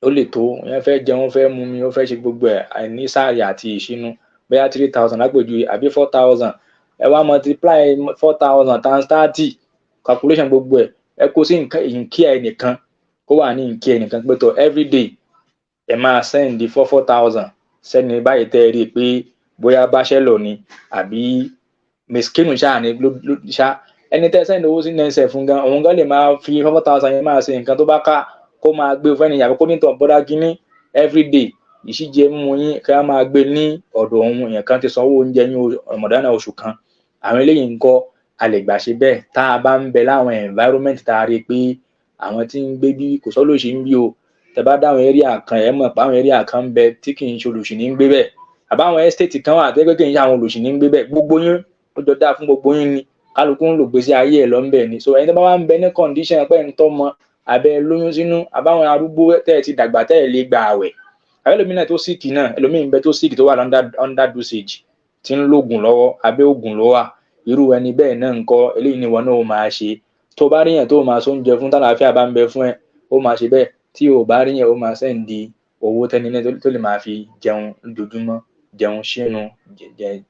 Speaker 1: ó lè tó. Èèyàn fẹ́ jẹun, ó fẹ́ mumi, ó fẹ́ ṣe gbogbo ẹ̀ ní sáàrì àti ìṣínu, bóyá 3,000 lápèjúwe àbí 4,000. Ẹ wá multiply 4,000 times 30, calculation gbogbo ẹ̀, ẹ kó sí nkí ẹnìkan, kó wà ní nkí ẹnìkan pé tó everyday ẹ máa send four four thousand sẹ́ni báyìí tẹ́ ẹ rí i pé bóyá bachelor ni àbí miskinu ṣáà ni ló ṣá. Ẹni tẹ́ send owó sí nẹ́sẹ̀ fún gan, òun gan lè máa fi 4,000 yẹn máa ṣe nǹkan tó bá ká, kó máa gbé fún ẹnìyàn, kó nítọ̀ bọ́dá kínní everyday ìṣíjẹ mímu yín kí á máa gbé ní ọ̀dọ̀ òun. Èèyàn kan ti sanwó oúnjẹ ní Ramadan oṣù kan. Àwọn eléyìí ń kọ́, a lè gbà ṣe bẹ́ẹ̀ tá a bá ń bẹ láwọn environment tá a rí i pé àwọn tí ń gbé bí kò sọ́lòṣì ń bí o. Tẹ bá dáwọn area kan, ẹ mọ̀ pé àwọn area kan ń bẹ tí kì í ṣe olòṣì ní ń gbé bẹ́ẹ̀, àbáwọn estate kan wà tẹ́ pé kì í ṣe àwọn olòṣì ní ń gbé bẹ́ẹ̀. Gbogbo yín ó jọ dáa fún gbogbo yín ni, kálukú ń lò gbèsè ayé ẹ̀ lọ́nbẹ̀ ni. So ẹni tó bá wá ń bẹ ní condition pé ń tọ́mọ abẹ́ lóyún sínú, àbáwọn arúgbó tẹ́ ẹ ti dàgbà tẹ́ ẹ lè gba àwẹ̀, àbẹ́ ẹlòmíì náà tó sick náà, ẹlòmíì ń bẹ tó sick tó wà under dosage, tí ń lògùn lọ́wọ́, abẹ́ ògùn ló wà, irú ẹni bẹ́ẹ̀ náà ń kọ́, eléyìí ni ìwọ náà ó máa ṣe. Tó bá ríyàn tó máa sóúnjẹ fún, tálàáfíà bá ń bẹ fún ẹ, ó máa ṣe bẹ́ẹ̀. Tí o bá ríyàn, ó máa send owó tẹ́ni náà tó lè máa fi jẹun lójoojúmọ́, jẹun sínú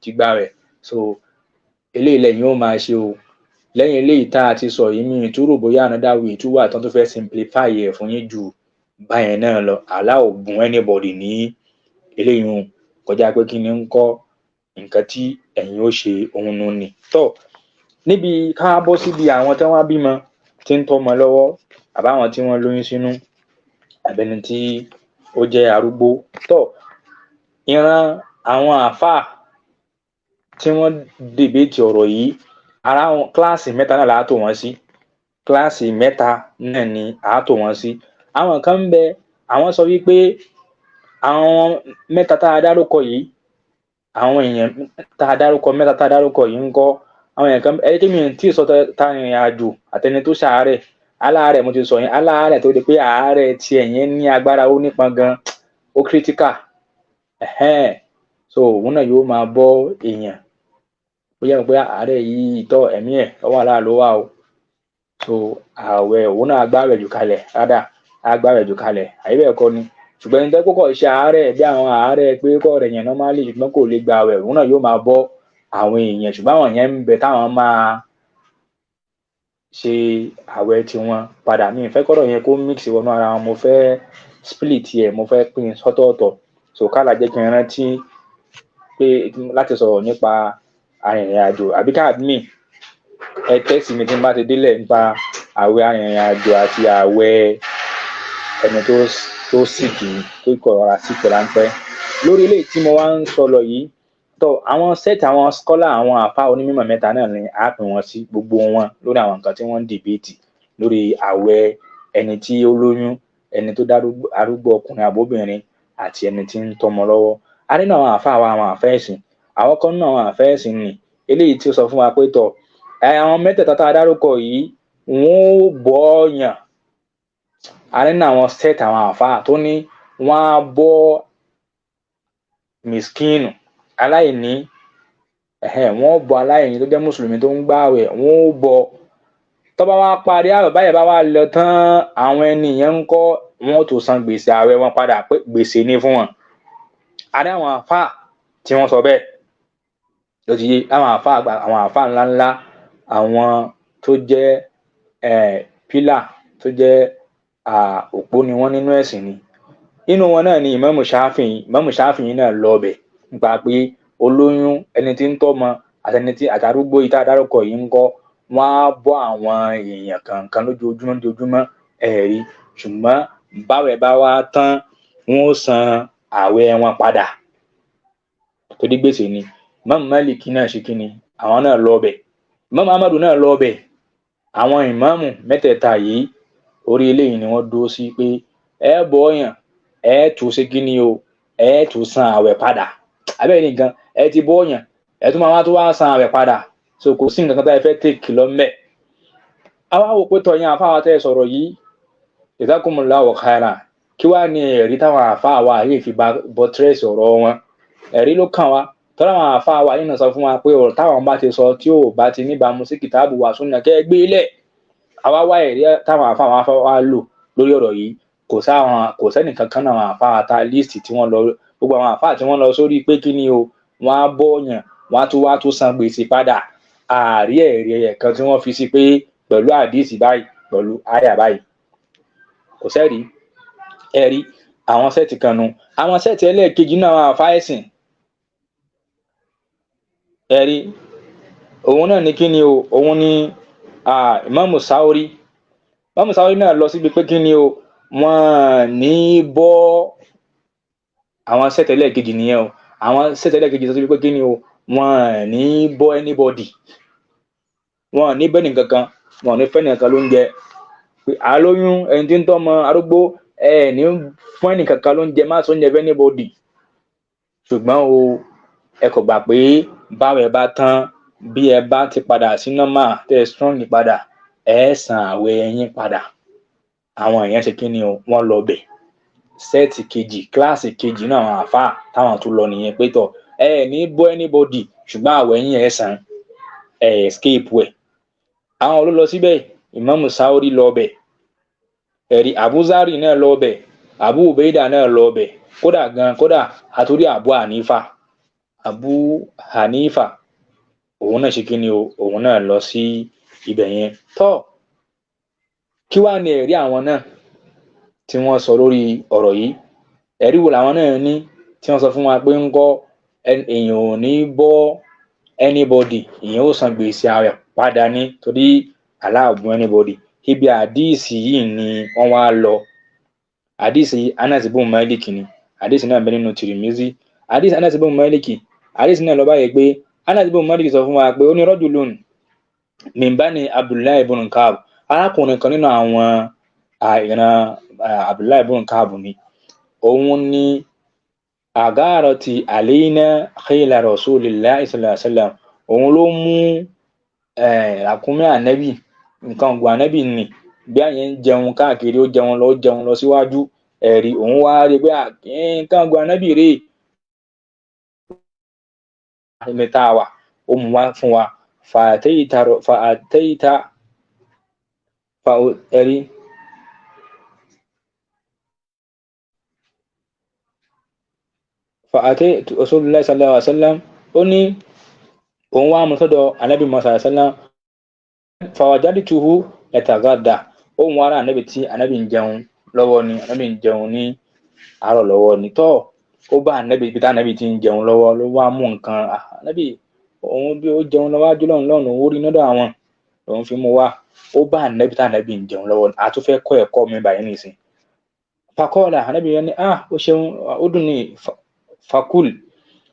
Speaker 1: jígbà rẹ̀. So eléyìí lẹ́yìn ó máa ṣe o. Lẹ́yìn eléyìí tá a ti sọ yìí, mi tún rò bóyá another way tún wà tán tó fẹ́ simplify ẹ̀ fún yín ju báyẹn náà lọ. Allah ò bùn anybody ní eléyìí hùn kọjá pé kí ni ń kọ́ nǹkan tí ẹ̀yin ó ṣe òun nù ni. Tó níbi ká bọ́ síbi àwọn tí wọ́n bímọ tí ń tọ́mọ lọ́wọ́, àbáwọn tí wọ́n lóyún sínú, àbẹni tí ó jẹ́ arúgbó. Tó ìran àwọn àáfàá tí wọ́n debate ọ̀rọ̀ yìí, ara wọn, kíláàsì mẹ́ta náà la tò wọ́n sí. Kíláàsì mẹ́ta náà ni à tò wọ́n sí. Àwọn kan ń bẹ, àwọn sọ wípé àwọn mẹ́ta tá a dárúkọ yìí, àwọn èèyàn tá a dárúkọ, mẹ́ta tá a dárúkọ yìí ń kọ́, àwọn èèyàn kan ẹ kí mi tí ì sọ ta rìnrìn àjò àtẹni tó ṣàárẹ̀. Aláàárẹ̀ mo ti sọ yẹn, aláàárẹ̀ tó di pé àárẹ̀ tiẹ̀ yẹn ní agbára, ó nípọn gan, ó critical ẹ̀hẹ́n, so òun náà yóò máa bọ́ èèyàn. Ó yẹ pé àárẹ̀ yìí tọ́ ẹ̀mí ẹ̀ ọwọ́ aláà ló wà o. So ààwẹ̀ òun náà gbààwẹ̀ jù kalẹ̀ rádà, á gbààwẹ̀ jù kalẹ̀, àbí bẹ́ẹ̀ kọ́ ni? Ṣùgbọ́n ẹni tó kọ́kọ́ ṣe àárẹ̀ bí àwọn àárẹ̀ pé kọ́ rẹ̀ yẹn normally, ṣùgbọ́n kò lè gba àwẹ̀, òun náà yóò máa bọ́ àwọn èèyàn. Ṣùgbọ́n àwọn yẹn ń bẹ táwọn máa ṣe àwẹ̀ tiwọn padà. Mi ì fẹ́ kọ́rọ̀ yẹn kó mix wọnú ara wọn, mo fẹ́ split ẹ̀, mo fẹ́ pín in sọ́tọ̀ọ̀tọ̀. So kálá jẹ́ kí n rántí. Pé láti sọ̀rọ̀ nípa arìnrìn-àjò àbí ká admin ẹ text mi tí n bá ti délẹ̀ nípa àwẹ̀ arìnrìn-àjò àti àwẹ̀ ẹni tó sick, tó kọ̀ rọra sick ráńpẹ́. Lórí eléyìí tí mo wá ń sọ lọ yìí tó, àwọn set, àwọn scholar, àwọn àfa onímọ̀ mẹ́ta náà ni a pín wọn sí, gbogbo wọn lórí àwọn nǹkan tí wọ́n ń debate lórí àwẹ̀ ẹni tí ó lóyún, ẹni tó dárúgbó, arúgbó ọkùnrin àbóbìnrin, àti ẹni tí ń tọ́mọ lọ́wọ́. A nínú àwọn àfa wa, àwọn àfa ẹ̀sìn, àwọn kan nínú àwọn àfa ẹ̀sìn ni eléyìí tí ó sọ fún wa pé tọ̀, àwọn mẹ́tẹ̀ẹ̀ta tá a dárúkọ yìí, wọ́n ó bọ́ ọ̀yàn. A nínú àwọn set àwọn àfa tó ní wọ́n á bọ́ miskinu, aláìní, wọ́n ó bọ́ aláìní tó jẹ́ mùsùlùmí tó ń gbààwẹ̀, wọ́n ó bọ́. Tó bá wá parí ààwẹ̀ báyìí, bá wá lọ tán, àwọn ẹni yẹn ń kọ́, wọ́n ó tún san gbèsè ààwẹ̀ wọn padà, pé gbèsè ni fún wọn. A ní àwọn àfa tí wọ́n sọ bẹ́ẹ̀ ló ti yé àwọn àfa àgbà, àwọn àfa ńláńlá, àwọn tó jẹ́ pillar, tó jẹ́ òpó ni wọ́n nínú ẹ̀sìn ni. Nínú wọn náà ni Ìmáàmù Ṣáfìí. Ìmáàmù Ṣáfìí náà lọ bẹ̀ nípa pé olóyún, ẹni tí ń tọ́mọ, àtẹni tí àtàrúgbó yìí tá a dárúkọ yìí ń kọ́, wọ́n á bọ́ àwọn èèyàn kọ̀ọ̀kan lójoojúmọ́ lójoojúmọ́, ẹ̀rí. Ṣùgbọ́n báwẹ̀ bá wá tán, wọ́n ó san ààwẹ̀ wọn padà torí gbèsè ni. Ìmáàmù Málíkì náà ṣe kíni, àwọn náà lọ bẹ̀. Ìmáàmù Ahmadu náà lọ bẹ̀. Àwọn ìmáàmù mẹ́tẹ̀ẹ̀ta yìí, orí eléyìí ni wọ́n dúró sí pé ẹ bọ́ yàn, ẹ tún ṣe kíni o, ẹ tún san ààwẹ̀ padà. Abẹ́rẹ́ nìkan, ẹ ti bọ́ yàn, ẹ tún máa wá tó wá san ààwẹ̀ padà, so kò sí nǹkan kan tá ẹ fẹ́ take lọ mẹ́. Àwa wò pé tọ̀yìn àfáà tẹ́ ẹ sọ̀rọ̀ yìí, jazakumullahu khairan, kí wàá ní ẹ̀rí táwọn àfáà wa yìí fi buttress ọ̀rọ̀ wọn? Ẹ̀rí ló kàn wá tọ́lá. Àwọn àfáà wa yìí náà sọ fún wa pé ọ̀rọ̀ táwọn bá ti sọ tí ò bá ti níbàámu sí kìtàbù wa súnà, kẹ́ ẹ gbé lẹ̀. Àwa wá ẹ̀rí táwọn àfáà wa wá lò lórí ọ̀rọ̀ yìí. Kò sáwọn, kò sẹ́nì kankan náà àwọn àfáà ta list tí wọ́n lọ, gbogbo àwọn àfáà tí wọ́n lọ sórí pé kí ni o, wọ́n á bọ̀yàn, wọ́n á tún wá tún san gbèsè padà, àárí ẹ̀rí ẹ̀kan tí wọ́n fi sí pé pẹ̀lú àdíìsì báyìí, pẹ̀lú àyà báyìí, kò sẹ́rí ẹ̀rí. Àwọn set kan nu. Àwọn set ẹlẹ́ẹ̀kejì náà, àwọn àfáà ẹ̀sìn, ẹ̀rí òun náà ní kí ni o, òun ni Ìmáàmù Sáórì. Ìmáàmù Sáórì náà lọ síbi pé kí ni o, wọ́n ní bọ́. Àwọn set ẹlẹ́ẹ̀kejì nìyẹn o. Àwọn set ẹlẹ́ẹ̀kejì sọ síbi pé kí ni o, wọ́n ní bọ́ anybody, wọ́n ní bẹ́ẹ̀ nìkankan, wọ́n ní fẹ́ nìkankan ló ń jẹ pé àlóyún, ẹni tí ń tọ́mọ, arúgbó, ẹ ní fún ẹnìkankan ló ń jẹ, má sọ oúnjẹ fẹ́ anybody. Ṣùgbọ́n o, ẹ kò gbà pé báwẹ̀ bá tán, bí ẹ bá ti padà sí normal, tẹ́ ẹ strong padà, ẹ san àwẹ̀ yín padà. Àwọn èèyàn ṣe kí ni o, wọ́n lọ bẹ̀. Set kejì, kíláàsì kejì náà, àwọn àáfàá táwọn tún lọ nìyẹn pé tọ̀, ẹ ní bọ́ anybody, ṣùgbọ́n àwẹ̀ yín ẹ san, ẹ escape ẹ̀. Àwọn ló lọ síbẹ̀? Ìmáàmù Sáórì lọ bẹ̀, ẹ̀rí. Abuzari náà lọ bẹ̀, Abu Ubaida náà lọ bẹ̀. Kódà gan, kódà àtúrí Abu Hanifa. Abu Hanifa òun náà ṣe kí ni o, òun náà lọ sí ibẹ̀ yẹn. Tọ́, kí wàá ní ẹ̀rí àwọn náà tí wọ́n sọ lórí ọ̀rọ̀ yìí? Ẹ̀rí wo làwọn náà ní tí wọ́n sọ fún wa pé ń kọ́, èèyàn ò ní bọ́ anybody, èèyàn ó san gbèsè ààwẹ̀ padà ní torí aláàbùn anybody? Ibi àdíìsì yìí ni wọ́n wá lọ. Àdíìsì Anas ibn Malik ni. Àdíìsì náà bẹ nínú Tirimizi. Àdíìsì Anas ibn Malik, àdíìsì náà lọ báyìí pé Anas ibn Malik sọ fún wa pé ó ní rajulun min bani Abdullahi ibn Ka'b, arákùnrin kan nínú àwọn ìran Abdullahi ibn Ka'b ni. Òun ni àgárọ̀tì alayna khayla Rasulillahi sallallahu alaihi wasallam. Òun ló mú ràkúnmí ànẹ́bì, nǹkan ọ̀gbìn ànẹ́bì nì bí àyẹn ń jẹun káàkiri, ó jẹun lọ, ó jẹun lọ síwájú, ẹ̀rí. Òun wá rí i pé nǹkan ọ̀gbìn ànẹ́bì rèé ẹni tá a wà, ó mú wá fún wa. Fàtẹ́yìtà fàtẹ́yìtà fa ẹ̀rí. Fàtẹ́ Rasulullah sallallahu alaihi wasallam, ó ní òun wá mú sọ́dọ̀ ànábì Musa sallallahu alaihi wasallam. Fàwàjádìtuhu yatagadda, òun wá rà ànábì tí ànábì ń jẹun lọ́wọ́ ni, ànábì ń jẹun ní àárọ̀ lọ́wọ́ ni. Tọ́, Ó bá ànábì ibi tá ànábì ti ń jẹun lọ́wọ́ ló wá mú nǹkan ànábì òun bí ó jẹun lọ́wọ́ ájú lọ́run lọ́run òun ó rí nọ́dọ̀ àwọn lòun fi mú wá. Ó bá ànábì tá ànábì ń jẹun lọ́wọ́. A tún fẹ́ kọ́ ẹ̀kọ́ mi báyìí nìsín. Fakọ́ọ̀lá ànábì yẹn ní ó ṣeun, ó dùn ní fakul.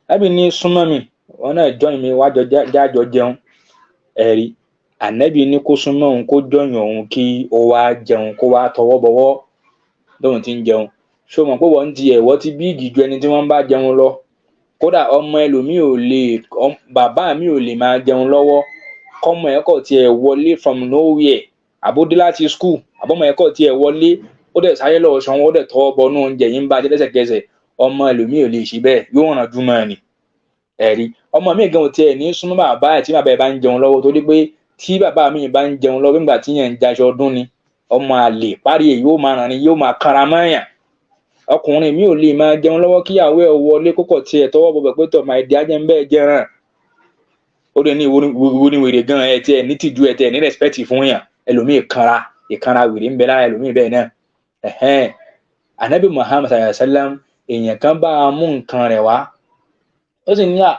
Speaker 1: Ànábì ní súnmọ́ mi, wọn náà join mi wájọ jájọ jẹun. Ẹ̀rí ànábì ní kó súnmọ́ òun, kó join òun, kí ó wá jẹun, kó wá tọwọ́ bọwọ́ lóun ti ń jẹun. Ṣó mọ̀ pé wọ́n ti ẹ̀wọ́ ti bíìgì ju ẹni tí wọ́n bá jẹun lọ? Kódà ọmọ ẹlòmíì ò lè, bàbá mi ò lè máa jẹun lọ́wọ́ kọ́mọ ẹ̀ kọ̀ tiẹ̀ wọlé from nowhere, àbódé láti school, àbọ́mọ ẹ̀ kọ̀ tiẹ̀ wọlé, ó dẹ̀ sáré lọ́ọ́ sanwó, ó dẹ̀ tọwọ́ bọnú oúnjẹ yìí ń bá jẹ lẹ́sẹ̀kẹsẹ̀. Ọmọ ẹlòmíì ò lè ṣe bẹ́ẹ̀, yóò ràn júmọ́ ni. Ẹ̀rí ọmọ mi gan ò tiẹ̀ ní súnmọ́ bàbá ẹ̀ tí bàbá ẹ̀ bá ń jẹun lọ́wọ́, torí pé tí bàbá mi bá ń jẹun lọ́wọ́ nígbà tí yẹn ń jaṣọ ọdún ni, ọmọ àlè parí ẹ̀ yóò máa ràn ni, yóò máa kanra mọ́yàn. Ọkùnrin mi ò lè máa jẹun lọ́wọ́ kíyàwó ẹ̀ wọlé kókò tiẹ̀ tọwọ́ bọ̀bẹ̀ pé tọ̀ máa di ajẹ́ ń bẹ́ẹ̀ jẹran. Ó lè ní ìwo ni wèrè gan ẹ̀ tiẹ̀ ní tìjú ẹ̀ tiẹ̀ ní respect fún yàn. Ẹlòmíì kanra, ìkanra wèrè ń bẹ lára ẹlòmíì bẹ́ẹ̀ náà. Ẹ̀hẹ́n, Anabi Muhammad sallallahu alayhi wa sallam, èèyàn kan bá a mú nǹkan rẹ̀ wá, ó sì ní à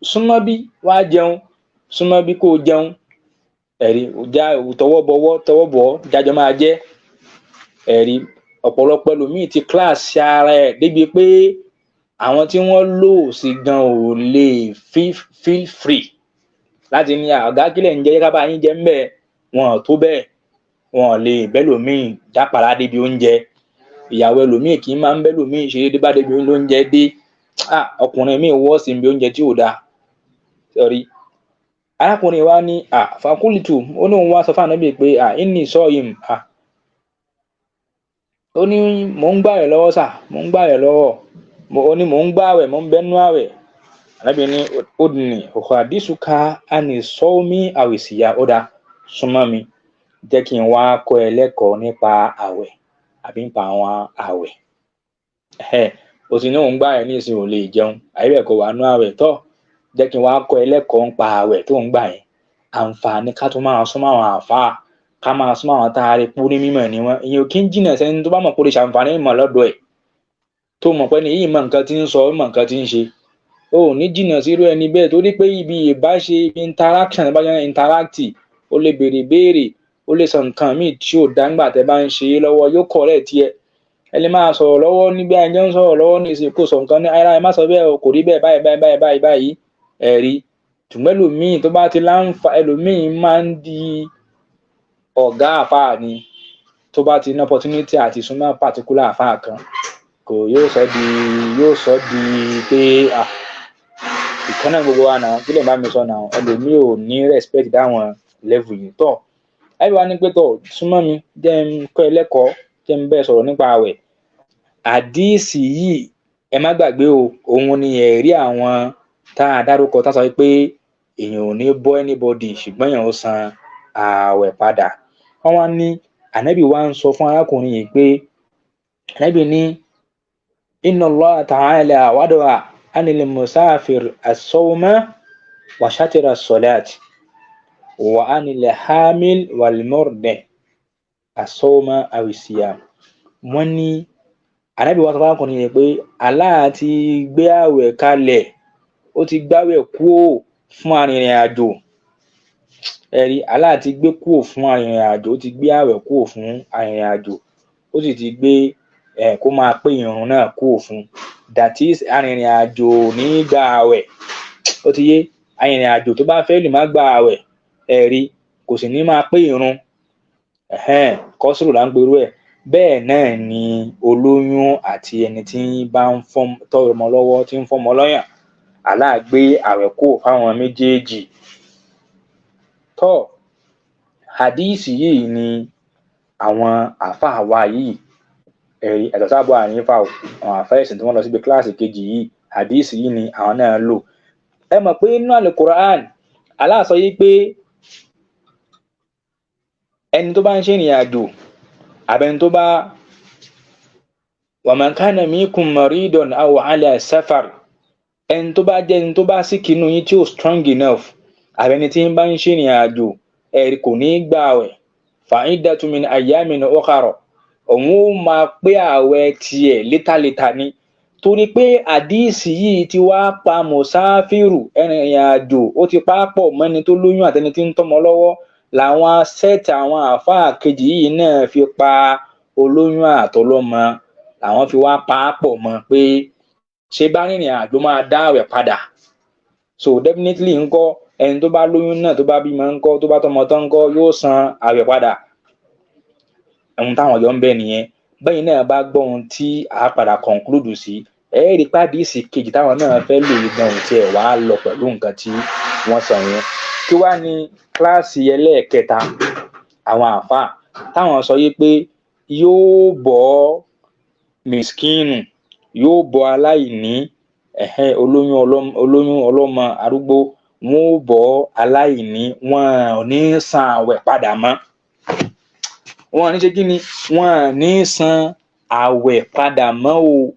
Speaker 1: súnmọ́ bí wá jẹun, súnmọ́ bí kò jẹun. Ẹ̀rí já tọwọ́ bọwọ́, tọwọ́ bọ̀ jájọ máa jẹ́. Ẹ̀rí ọ̀pọ̀lọpọ̀ ẹlòmíì ti kíláàsì ara ẹ̀ débi pé àwọn tí wọ́n lò sí gan ò lè feel free láti ní ọ̀gá kílẹ̀ ń jẹ́ ká bá yín jẹ ń bẹ́ẹ̀. Wọn ò tó bẹ́ẹ̀, wọn ò lè bẹ́lòmíì dápàrá débi oúnjẹ. Ìyàwó ẹlòmíì kì í máa ń bẹ́lòmíì ṣeré dé bá débi oúnjẹ dé. Ọkùnrin míì wọ́ọ̀sì níbi oúnjẹ tí ò dáa. Sọrí arákùnrin wa ní fakulitu, ó ní òun wá sọ fún ànábì pé inni sọ́yìm, ó ní mò ń gbààwẹ̀ lọ́wọ́ sà, mò ń gbààwẹ̀ lọ́wọ́, ó ní mò ń gbààwẹ̀, mò ń bẹ́nu àwẹ̀. Ànábì ní udni uhadisuka ani sawmi àwìsíyà, ó dáa súnmọ́ mi, jẹ́ kí n wá kọ́ ẹ lẹ́kọ̀ọ́ nípa àwẹ̀ àbí nípa àwọn àwẹ̀. O sì ní òun gbààwẹ̀ ní ìsìn ò lè jẹun, àbí bẹ́ẹ̀ kọ́ wà nú àwẹ̀ tọ́, jẹ́ kí n wá kọ́ ẹ lẹ́kọ̀ọ́ nípa àwẹ̀ tó ń gbà yẹn. Àǹfààní ká tún máa súnmọ́ àwọn àfáà, ká máa súnmọ́ àwọn tá a rí pé ní mímọ̀ ni wọ́n. Ìyẹn ò kí ń jìnà sẹ́ni tó bá mọ̀ pé ó lè ṣàǹfààní ìmọ̀ lọ́dọ̀ ẹ̀, tó mọ̀ pé ní yìí mọ̀ nǹkan tí ń sọ, mọ̀ nǹkan tí ń ṣe. O ò ní jìnà sírú ẹni bẹ́ẹ̀, torí pé ibi ìbáṣe, ibi interaction, bá jẹ́ interact, ó lè béèrè béèrè, ó lè sọ nǹkan míì tí ò dá nígbà tẹ́ bá ń ṣe é lọ́wọ́, yóò correct ẹ. Ẹ lè máa sọ̀rọ̀ lọ́wọ́ nígbà ẹjọ́ ń sọ̀rọ̀ lọ́wọ́ ní ìsìn kó sọ nǹkan ní ara ẹ má sọ bẹ́ẹ̀ o, kò rí bẹ́ẹ̀ báyìí báyìí báyìí báyìí báyìí. Ẹ̀rí ṣùgbọ́n ẹlòmíì tó bá ti láǹfà, ẹlòmíì máa ń di ọ̀gá àfáà ni tó bá ti ní opportunity àti súnmọ́ particular àfáà kan, kò yóò sọ di, yóò sọ di pé ìkan náà gbogbo wa náà, kí lè bá mi sọ náà. Ẹlòmíì ò ní respect dáwọn level yìí tọ́. Ẹ wá ní pé tọ́ súnmọ́ mi, jẹ́ n kọ́ ẹ lẹ́kọ̀ọ́, jẹ́ n bẹ́ẹ̀ sọ̀rọ̀ nípa àwẹ̀. Àdíìsì yìí ẹ má gbàgbé o, òun ni ẹ̀rí àwọn tá a dárúkọ tá a sọ pé èèyàn ò ní bọ́ anybody ṣùgbọ́n èèyàn ó san ààwẹ̀ padà. Wọ́n wá ní ànábì wa ń sọ fún arákùnrin yìí pé ànábì ní inna Allah ta'ala wada'a anil musafir as-sawma wa shatira as-salat wa anil hamil wal murdi as-sawma aw as-siyam. Wọ́n ní ànábì wa sọ fún arákùnrin yìí pé Allah ti gbé ààwẹ̀ kalẹ̀, ó ti gbáwẹ̀ kúò fún arìnrìn àjò. Ẹ̀rí Allah ti gbé kúò fún arìnrìn àjò, ó ti gbé ààwẹ̀ kúò fún arìnrìn àjò, ó sì ti gbé kó máa pé ìrun náà kúò fún. That is, arìnrìn àjò ò ní gba ààwẹ̀, ó ti yé. Arìnrìn àjò tó bá fẹ́ lè má gba ààwẹ̀, ẹ̀rí kò sì ní máa pé ìrun, kọ́sùrù là ń perú ẹ̀. Bẹ́ẹ̀ náà ni olóyún àti ẹni tí bá ń tọ́ ọmọ lọ́wọ́, tí ń fọ́mọ lọ́yàn, Allah gbé ààwẹ̀ kúò fáwọn méjèèjì. Tọ́ hadíìsì yìí ni àwọn àáfàá wa yìí, ẹ̀rí ẹ̀tọ́ sábà Hanifa o, àwọn àáfàá ẹ̀sìn tí wọ́n lọ síbi kíláàsì kejì yìí, hadíìsì yìí ni àwọn náà lò. Ẹ mọ̀ pé nínú Al-Qur'an, Allah sọ yìí pé ẹni tó bá ń ṣe ìrìn àjò àbẹni tó bá wa man kana minkum maridon aw ala safar, ẹni tó bá jẹ́ ẹni tó bá sick inú yín tí ò strong enough, àbẹni tí ń bá ń ṣe ìrìn àjò, ẹ̀rí kò ní í gbà àwẹ̀, fa'iddatun min ayyamin ukhar, òun ó máa pé àwẹ̀ tiẹ̀ létàlétà ni. Torí pé àdíìsì yìí ti wá pa mùsáfírù, ẹrìnrìn àjò, ó ti pa á pọ̀ mọ́ni tó lóyún àtẹni tí ń tọ́mọ lọ́wọ́, làwọn sẹ́ẹ̀tì àwọn àáfàá kejì yìí náà fi pa olóyún àtọlọ́mọ, làwọn fi wá pa á pọ̀ mọ́ pé ṣé bá rìnrìn àjò máa dá àwẹ̀ padà. So definitely ńkọ́, ẹni tó bá lóyún náà, tó bá bímọ ńkọ́, tó bá tọ́mọ tán ńkọ́, yóò san àwẹ̀ padà. Ohun táwọn yọ ń bẹ nìyẹn. Bẹ́yìn náà bá gbọ́ ohun tí a padà conclude sí, ẹ rí i pàdísì kejì táwọn náà fẹ́ lò yìí gan ò tiẹ̀ wá lọ pẹ̀lú nǹkan tí wọ́n sọ yẹn. Kí wá ní kíláàsì ẹlẹ́ẹ̀kẹta àwọn àáfàá táwọn sọ yìí pé yóò bọ́ mìskínù, yóò bọ́ aláìní, ẹ̀hẹ́n, olóyún ọlọ́mọ, olóyún ọlọ́mọ, arúgbó, wọn ò bọ́ aláìní, wọn ò ní san àwẹ̀ padà mọ́. Wọn ò ní ṣe kí ni? Wọn ò ní san àwẹ̀ padà mọ́ o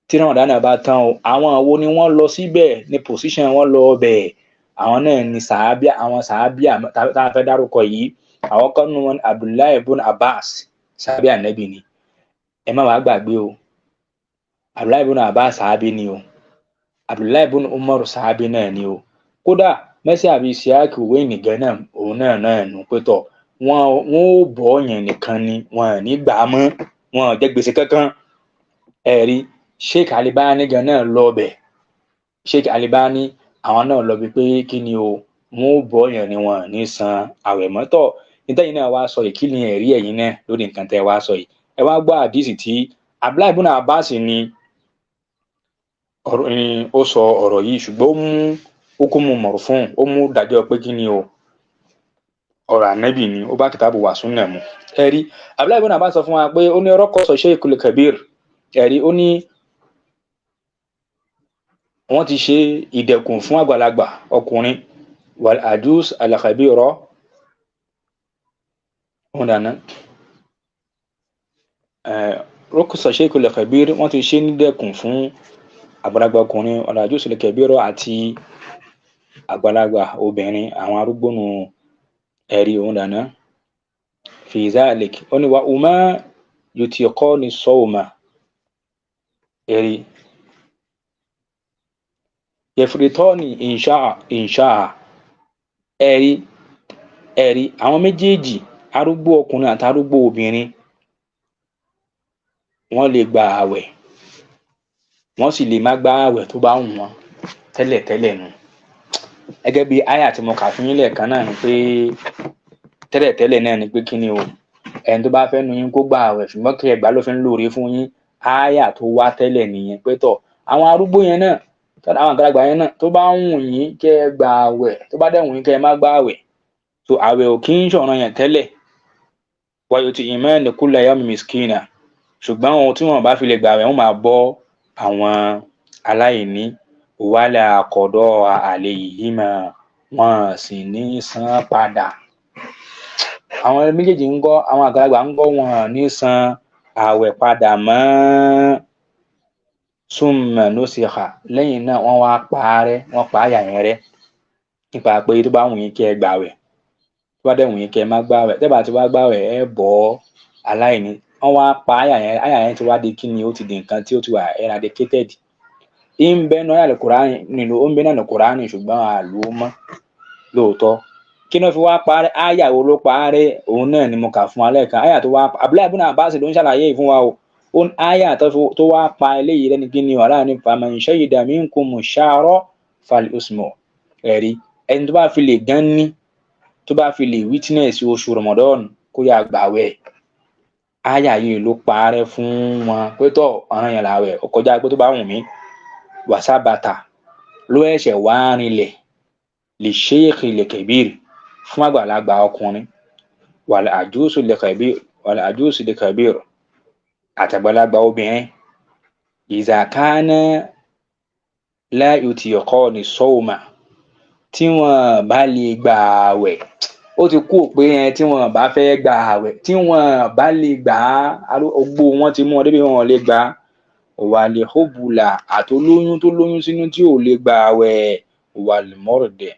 Speaker 1: tí Ramadan bá tán o. Àwọn wo ni wọ́n lọ síbẹ̀ ní position wọn lọ bẹ̀? Àwọn náà ni sàábíà, àwọn sàábíà tá a fẹ́ dárúkọ yìí. Àwọn kan nínú wọn, Abdullahi ibn Abbas, sàábíà Ànábì ni. Ẹ má wàá gbàgbé o, Abdullahi ibn Abbas sàábí ni o, Abdullahi ibn Umar sàábí náà ni o. Kódà mẹsì àbí isiaki òwe nìgan náà, òun náà náà nù pé tọ wọn ò bọ yẹn nìkan ni, wọn ò ní gbà á mọ́, wọn ò jẹ gbèsè kankan. Ẹ̀rí Sheikh Alibani gan náà lọ bẹ̀. Sheikh Alibani àwọn náà lọ bí pé kí ni o, wọn ò bọ yẹn ni, wọn ò ní san àwẹ̀ mọ́tọ̀. Nítẹ̀yìn náà wá sọ ìkíni ẹ̀rí ẹ̀yìn náà lórí nǹkan tẹ́ wá sọ yìí. Ẹ wá gbọ́ àdìsí tí Abdullahi ibn Abbas ni ọ̀rọ̀ ni ó sọ ọ̀rọ̀ yìí, ṣùgbọ́n ó mú hukumu marfun, ó mú dájọ́ pé kí ni o, ọ̀rọ̀ ànábì ni, ó bá kìtàbù wà súnà mu. Ẹ̀rí Abdullahi ibn Abbas sọ fún wa pé ó ní raqasa Sheikhul Kabir. Ẹ̀rí ó ní wọ́n ti ṣe ìdẹ̀kùn fún àgbàlagbà ọkùnrin wal ajuz al-khabira òun dáná raqasa Sheikhul Kabir, wọ́n ti ṣe nídẹ̀kùn fún àgbàlagbà ọkùnrin wal ajuz al-kabira àti àgbàlagbà obìnrin, àwọn arúgbó nù. Ẹ̀rí òun dáná fi zalik, ó ní wa uma yutiqani sawma. Ẹ̀rí yẹfìrìtọ́ọ̀nì ìṣáà. Ẹ̀rí àwọn méjèèjì, arúgbó ọkùnrin àti arúgbó obìnrin, wọ́n lè gba ààwẹ̀, wọ́n sì lè má gba ààwẹ̀ tó bá wù wọ́n tẹ́lẹ̀tẹ́lẹ̀ nù. Gẹ́gẹ́ bí àyà tí mo kà fún yín lẹ́ẹ̀kan náà ni pé tẹ́lẹ̀tẹ́lẹ̀ náà ni pé kí ni o, ẹni tó bá fẹ́ nu yín kó gba ààwẹ̀, ṣùgbọ́n kí ẹgbàá ló fi ń lóore fún yín. Àyà tó wá tẹ́lẹ̀ nìyẹn pé tọ̀ àwọn arúgbó yẹn náà, àwọn àgbàlagbà yẹn náà, tó bá wù yín kẹ́ ẹ gba ààwẹ̀, tó bá dẹ̀ wù yín kẹ́ ẹ má gba ààwẹ̀. So ààwẹ̀ ò kí ń ṣọ̀ràn yẹn tẹ́lẹ̀. Wáyé ti ìmọ̀ kulla yawmi miskina, ṣùgbọ́n ohun tí wọ́n bá fi lè gbà ààwẹ̀, wọ́n máa bọ́ àwọn aláìní. Wala qada alayhima, wọ́n sì ní san padà. Àwọn méjèèjì ń gọ́, àwọn àgbàlagbà ń gọ́, wọn ní san ààwẹ̀ padà mọ́. Summa nusikha, lẹ́yìn náà wọ́n wá pa á rẹ́, wọ́n pa àyà yẹn rẹ́ nípa pé tó bá wù yín kí ẹ gbààwẹ̀, tó bá dẹ̀ wù yín kí ẹ má gbààwẹ̀, tẹ́ bá ti wá gbààwẹ̀ ẹ bọ́ aláìní. Wọ́n wá pa àyà yẹn, àyà yẹn ti wá di kí ni, ó ti di nǹkan tí ó ti wà eradicated. Ń bẹ nínú àyà Al-Qur'ani nínú, ó ń bẹ nínú Al-Qur'ani, ṣùgbọ́n a lò ó mọ́ lóòótọ́. Kí ni wọ́n fi wá pa á rẹ́? Àyà wo ló pa á rẹ́? Òun náà ni mo kà fún wa lẹ́ẹ̀kan. Àyà tó wá, Abdullahi ibn Abbas ló ń ṣàlàyé yìí fún wa o. Ó ní àyà tó wá pa eléyìí lẹ́ni kí ni, wàhálà ní faman shahida minkumu shahra falyasumhu. Ẹ̀rí ẹni tó bá fi lè gán ní, tó bá fi lè witness oṣù Ramadan, kó yá gbàwẹ̀. Àyà yìí ló pa á rẹ́ fún wọn pé tọ̀ ọ̀ràn yẹn làwẹ̀, ó kọjá pé tó bá wù mí. Wàsábàtà ló ẹ̀ṣẹ̀ wá rinlẹ̀ lè sheikh lè kabir, fún àgbàlagbà ọkùnrin, wal ajuzu lè kabir, wal ajuzu lè kabir, àtàgbàlagbà obìnrin, ìzàkánná la yutiqani sawma, tí wọn bá lè gbà àwẹ̀. Ó ti kú pé ẹ tí wọn bá fẹ́ gbà àwẹ̀, tí wọn bá lè gbà á, ogbó wọn ti mú wọn débi wọn lè gbà á. Wàlẹ̀ hóbùlà àtolóyún tó lóyún sínú tí ò lè gbà àwẹ̀, wàlẹ̀ mọ́rọ̀dẹ̀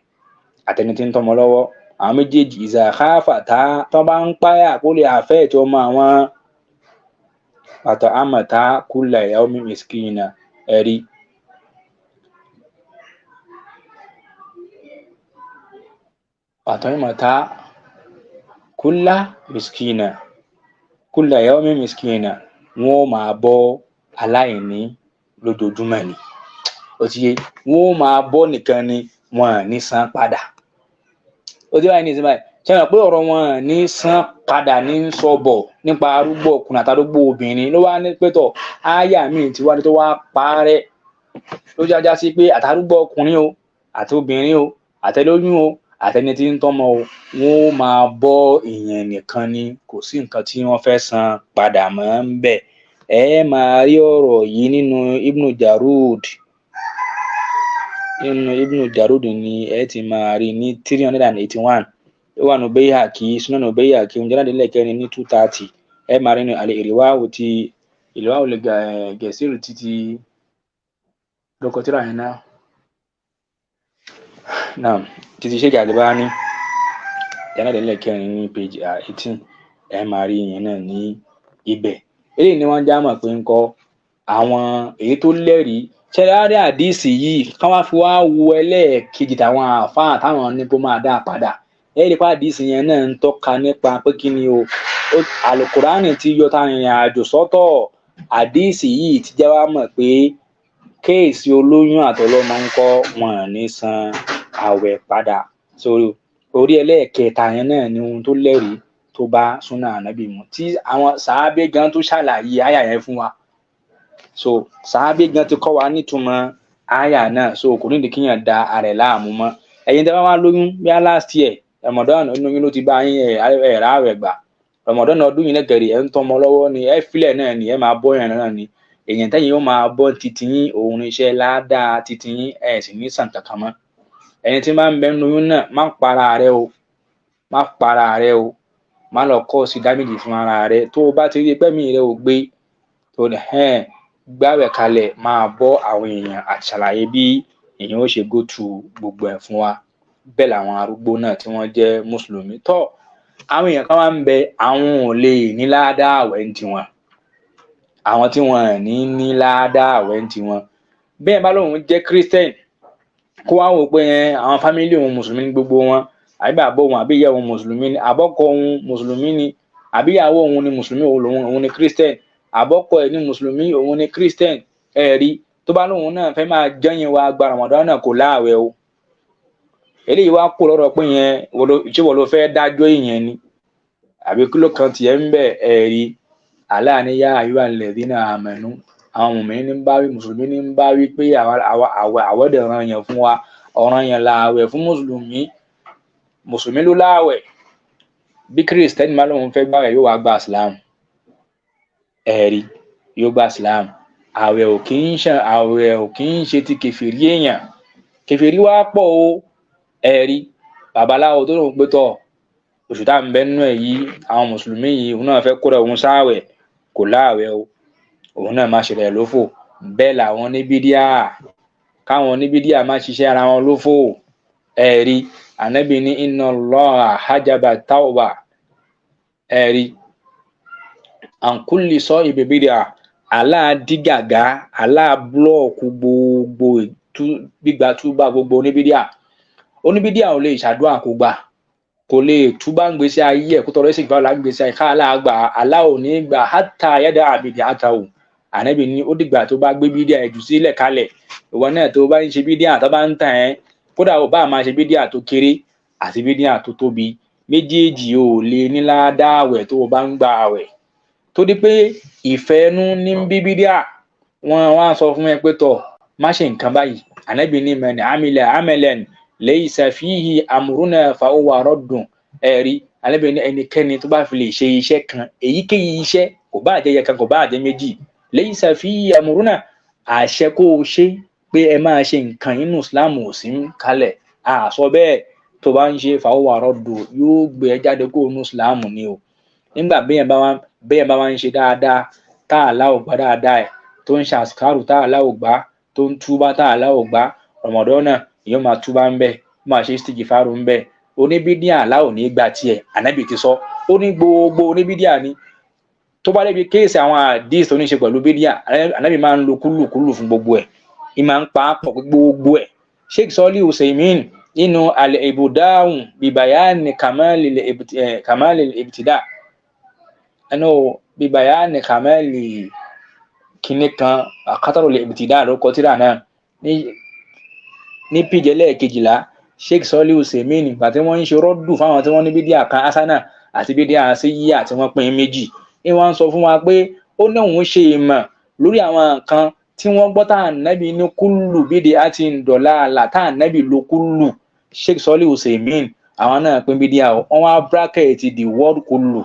Speaker 1: àtẹni tí ń tọ́mọ lọ́wọ́, àwọn méjèèjì ìzàkáfà tá tọ́ bá ń páyà kó lè àfẹ́ ètò ọmọ àwọn. At'amata kulla yawmin miskina. Ẹ̀rí at'amata kulla miskina, kulla yawmin miskina, wọ́n ó máa bọ́ aláìní lójoojúmọ́ ni. Ó ti yé, wọ́n ó máa bọ́ nìkan ni, wọn à ní san padà. Ó ti báyìí ní ìsinmi báyìí, ṣe mọ̀ pé ọ̀rọ̀ wọn à ní san padà ní sọ bọ̀ nípa arúgbó ọkùnrin àtàrúgbó obìnrin ló wá ní pẹ́tọ̀ ááyà míì tí wá ní tó wá parẹ́ ló jájá sí pé àtàrúgbó ọkùnrin o àti obìnrin o àtẹlóyún o àtẹni tí ń tọ́mọ o, wọn ó máa bọ́ èèyàn nìkan ni, kò sí nǹkan tí wọ́n fẹ́ san padà mọ́ ń bẹ̀. Ẹ máa rí ọ̀rọ̀ yìí nínú Ibn Jarud, nínú Ibn Jarud ni ẹ ti máa rí ní 381. Ó wà nù Bayhaqi, Sunan Bayhaqi, oúnjẹ lẹ́kẹrin ní 230. Ẹ máa rí nínú Al-Irwā'u ti Irwā'u Gẹ̀sírù títí lókọtíra yẹn náà. Naam, títí Sheikh Albani, jáládé lẹ́kẹrin ní page 18, ẹ máa rí ìyẹn náà ní ibẹ̀. Eléyìí ni wọ́n já mọ̀ pé ń kọ́ àwọn èyí tó lẹ́rìí. Ṣẹlẹ́rìí àdìsí yìí ká wá fi wá wo ẹlẹ́ẹ̀kejì táwọn àáfàá táwọn ní kó máa dá a padà. Ẹ rí i pé àdìsí yẹn náà ń tọ́ka nípa pé kí ni o, Àlùkùránì ti yọ ta rìnrìn àjò sọ́tọ̀. Àdìsí yìí ti já wa mọ̀ pé kéèsì olóyún àtọlọ́mọ ń kọ́ wọn ní san àwẹ̀ padà. So orí ẹlẹ́ẹ̀kẹta yẹn náà ni ohun tó lẹ́rìí tó bá súnà ànábì mu, tí àwọn sàábé gan tó ṣàlàyé àyà yẹn fún wa. So sàábé gan ti kọ́ wa nítumọ̀ àyà náà, so kò nídìí kíyàn da ara ẹ̀ láàmú mọ́. Ẹ̀yin tẹ́ bá wá lóyún bí i last year Ramadan, inú yín ló ti bá yín ẹ̀ ráàwẹ̀ gbà. Ramadan ọdún yìí lẹ́gẹ̀rẹ̀ ẹ̀ ń tọ́mọ lọ́wọ́ ni, ẹ filẹ̀ náà ni, ẹ máa bọ́ yẹn náà ni. Èèyàn tẹ́yìn yóò máa bọ́ titi yín, òun iṣẹ́ ládàá titi yín, ẹ̀ sì ní sàn kankan mọ́. Ẹni tí máa ń bẹ nínú oyún náà, má para rẹ o, má para rẹ o, má lọ kọ́ sí dáméjì fún ara rẹ. Tó o bá ti rí pẹ́mì rẹ ò gbé tó ní gbáwẹ̀ kalẹ̀, máa bọ́ àwọn èèyàn àti ṣàlàyé bí èèyàn ó ṣe go through gbogbo ẹ̀ fún wa. Bẹ́ẹ̀ làwọn arúgbó náà tí wọ́n jẹ́ mùsùlùmí. Tọ́ àwọn èèyàn kan máa ń bẹ, àwọn ò lè ní ládàá àwẹ̀ ń tiwọn, àwọn tí wọn ní ní ládàá àwẹ̀ ń tiwọn. Bẹ́ẹ̀ bá lóun jẹ́ Christian, kó wá wò pé àwọn fámílì òun mùsùlùmí ní gbogbo wọn, àbí bàbá òun àbí ìyá òun mùsùlùmí ni, àbọ́kọ òun mùsùlùmí ni, àbí ìyàwó òun ni mùsùlùmí, òun ni Christian, àbọ́kọ ẹ̀ ni mùsùlùmí, òun ni Christian. Ẹ rí tó bá lóun náà fẹ́ máa jẹ́yìn wa gba Ramadan náà, kò láàwẹ̀ o. Eléyìí wá kó lọ́rọ̀ pé yẹn ṣé wọ́n ló fẹ́ dájọ́ ìyẹn ni, àbí kí ló kan tiẹ̀ ń bẹ̀? Ẹ rí Allah ní yá ayyuha alladhina amanu, àwọn mùmíní ní ń bá wí, mùsùlùmí ní ń bá wí pé àwẹ̀ dẹ̀ ọ̀ràn yẹn fún wa, ọ̀ràn yẹn làwẹ̀ fún mùsùlùmí. Mùsùlùmí ló láwẹ̀. Bí Kírísítẹ́nì máa lóun fẹ́ gbàwẹ̀, yóò wá gba Islam. Ẹ̀rí yóò gba Islam. Àwẹ̀ ò kì í ṣe, àwẹ̀ ò kì í ṣe ti kèfèrí èèyàn. Kèfèrí wá pọ̀ o. Ẹ̀rí babaláwo tó lóun pé tọ̀ oṣù tá à ń bẹ nínú ẹ̀ yìí, àwọn mùsùlùmí yìí, òun náà fẹ́ kóra òun sáwẹ̀, kò láàwẹ̀ o, òun náà má ṣe rẹ̀ lófò. Bẹ́ẹ̀ làwọn oníbídíà, káwọn oníbídíà má ṣiṣẹ́ ara wọn lófò. Ẹ̀rí ànábì ní inna Allaha hajaba tawba, ẹ̀rí an kulli sahibi bid'a, Allah dí gàgá, Allah búlọ̀ọ̀kù gbogbo gbígba túbà gbogbo oníbídíà. Oníbídíà ò lè ṣàdúrà kó gbà, kò lè túbà ń gbèsè ayé ẹ̀, kó tọrọ ẹ̀sìn ìgbà gbèsè ayé ká Allah gbà, Allah ò ní gbà hatta yada'a bid'atahu. Ànábì ní ó dìgbà tó bá gbé bídíà ẹ̀ jù sílẹ̀ kalẹ̀. Ìwọ náà tó bá ń ṣe bídíà tó bá ń tàn ẹ́, kódà ó bá máa ṣe bídíà tó kéré àti bídíà tó tóbi, méjèèjì ò lè ní ládàá àwẹ̀ tó o bá ń gba àwẹ̀. Torí pé ìfẹ́ inú ní ń bí bídíà, wọ́n wá sọ fún ẹ pé tọ̀ má ṣe nǹkan báyìí. Ànábì ní man amila amalan laysa fihi amruna fahuwa raddun. Ẹ̀rí Ànábì ní ẹnikẹ́ni tó bá fi lè ṣe iṣẹ́ kan, èyíkéyìí iṣẹ́, kò bá jẹ́ ẹyẹ kan, kò bá jẹ́ méjì, laysa fihi amruna, àṣẹ kó o ṣe pé ẹ máa ṣe nǹkan inú Islam ò sí ń kalẹ̀, àṣọ bẹ́ẹ̀ tó bá ń ṣe fahuwa raddun, yóò gbé ẹ jáde kó inú Islam ni o. Nígbà bẹ́ẹ̀ bá wá ń ṣe dáadáa tá Allah ò gbà dáadáa ẹ̀, tó ń ṣe àsìkárù tá Allah ò gbà, tó ń túbá tá Allah ò gbà, Ramadan náà èèyàn máa túbá ń bẹ̀, máa ṣe istighfaru ń bẹ̀. Oníbídíà Allah ò ní gbà tiẹ̀, ànábì ti sọ, ó ní gbogbo oníbídíà ni. Tó bá débi kéèsì àwọn àdìs tó ní ṣe pẹ̀lú bídíà, Ànábì máa ń lo kúlù kúlù fún gbogbo ẹ̀, ì máa ń pa á pọ̀ gbogbo ẹ̀. Sheikh Sọ́lí Usaimin nínú al-Ibda'u bibayani kamali ibtida ẹnu bibayani kamali kinní kan àkátàrò ibtida ló kọ tírà náà ní píjẹ lẹ́ẹ̀kejìlá. Sheikh Sọ́lí Usaimin, ìgbà tí wọ́n ń ṣe rọ́dù fáwọn tí wọ́n ní bídíà kan asana àti bídíà síyíà tí wọ́n pín méjì, ní wọ́n ń sọ fún wa pé ó ní òun ṣe ìmọ̀ lórí àwọn nǹkan tí wọ́n gbọ́ tá ànábì ní kúlù bídí àti ǹdọ̀là àlà tá ànábì ló kúlù. Sheikh Sọ́lí Usaimin, àwọn náà pín bídíà, wọ́n wá bracket the word kúlù,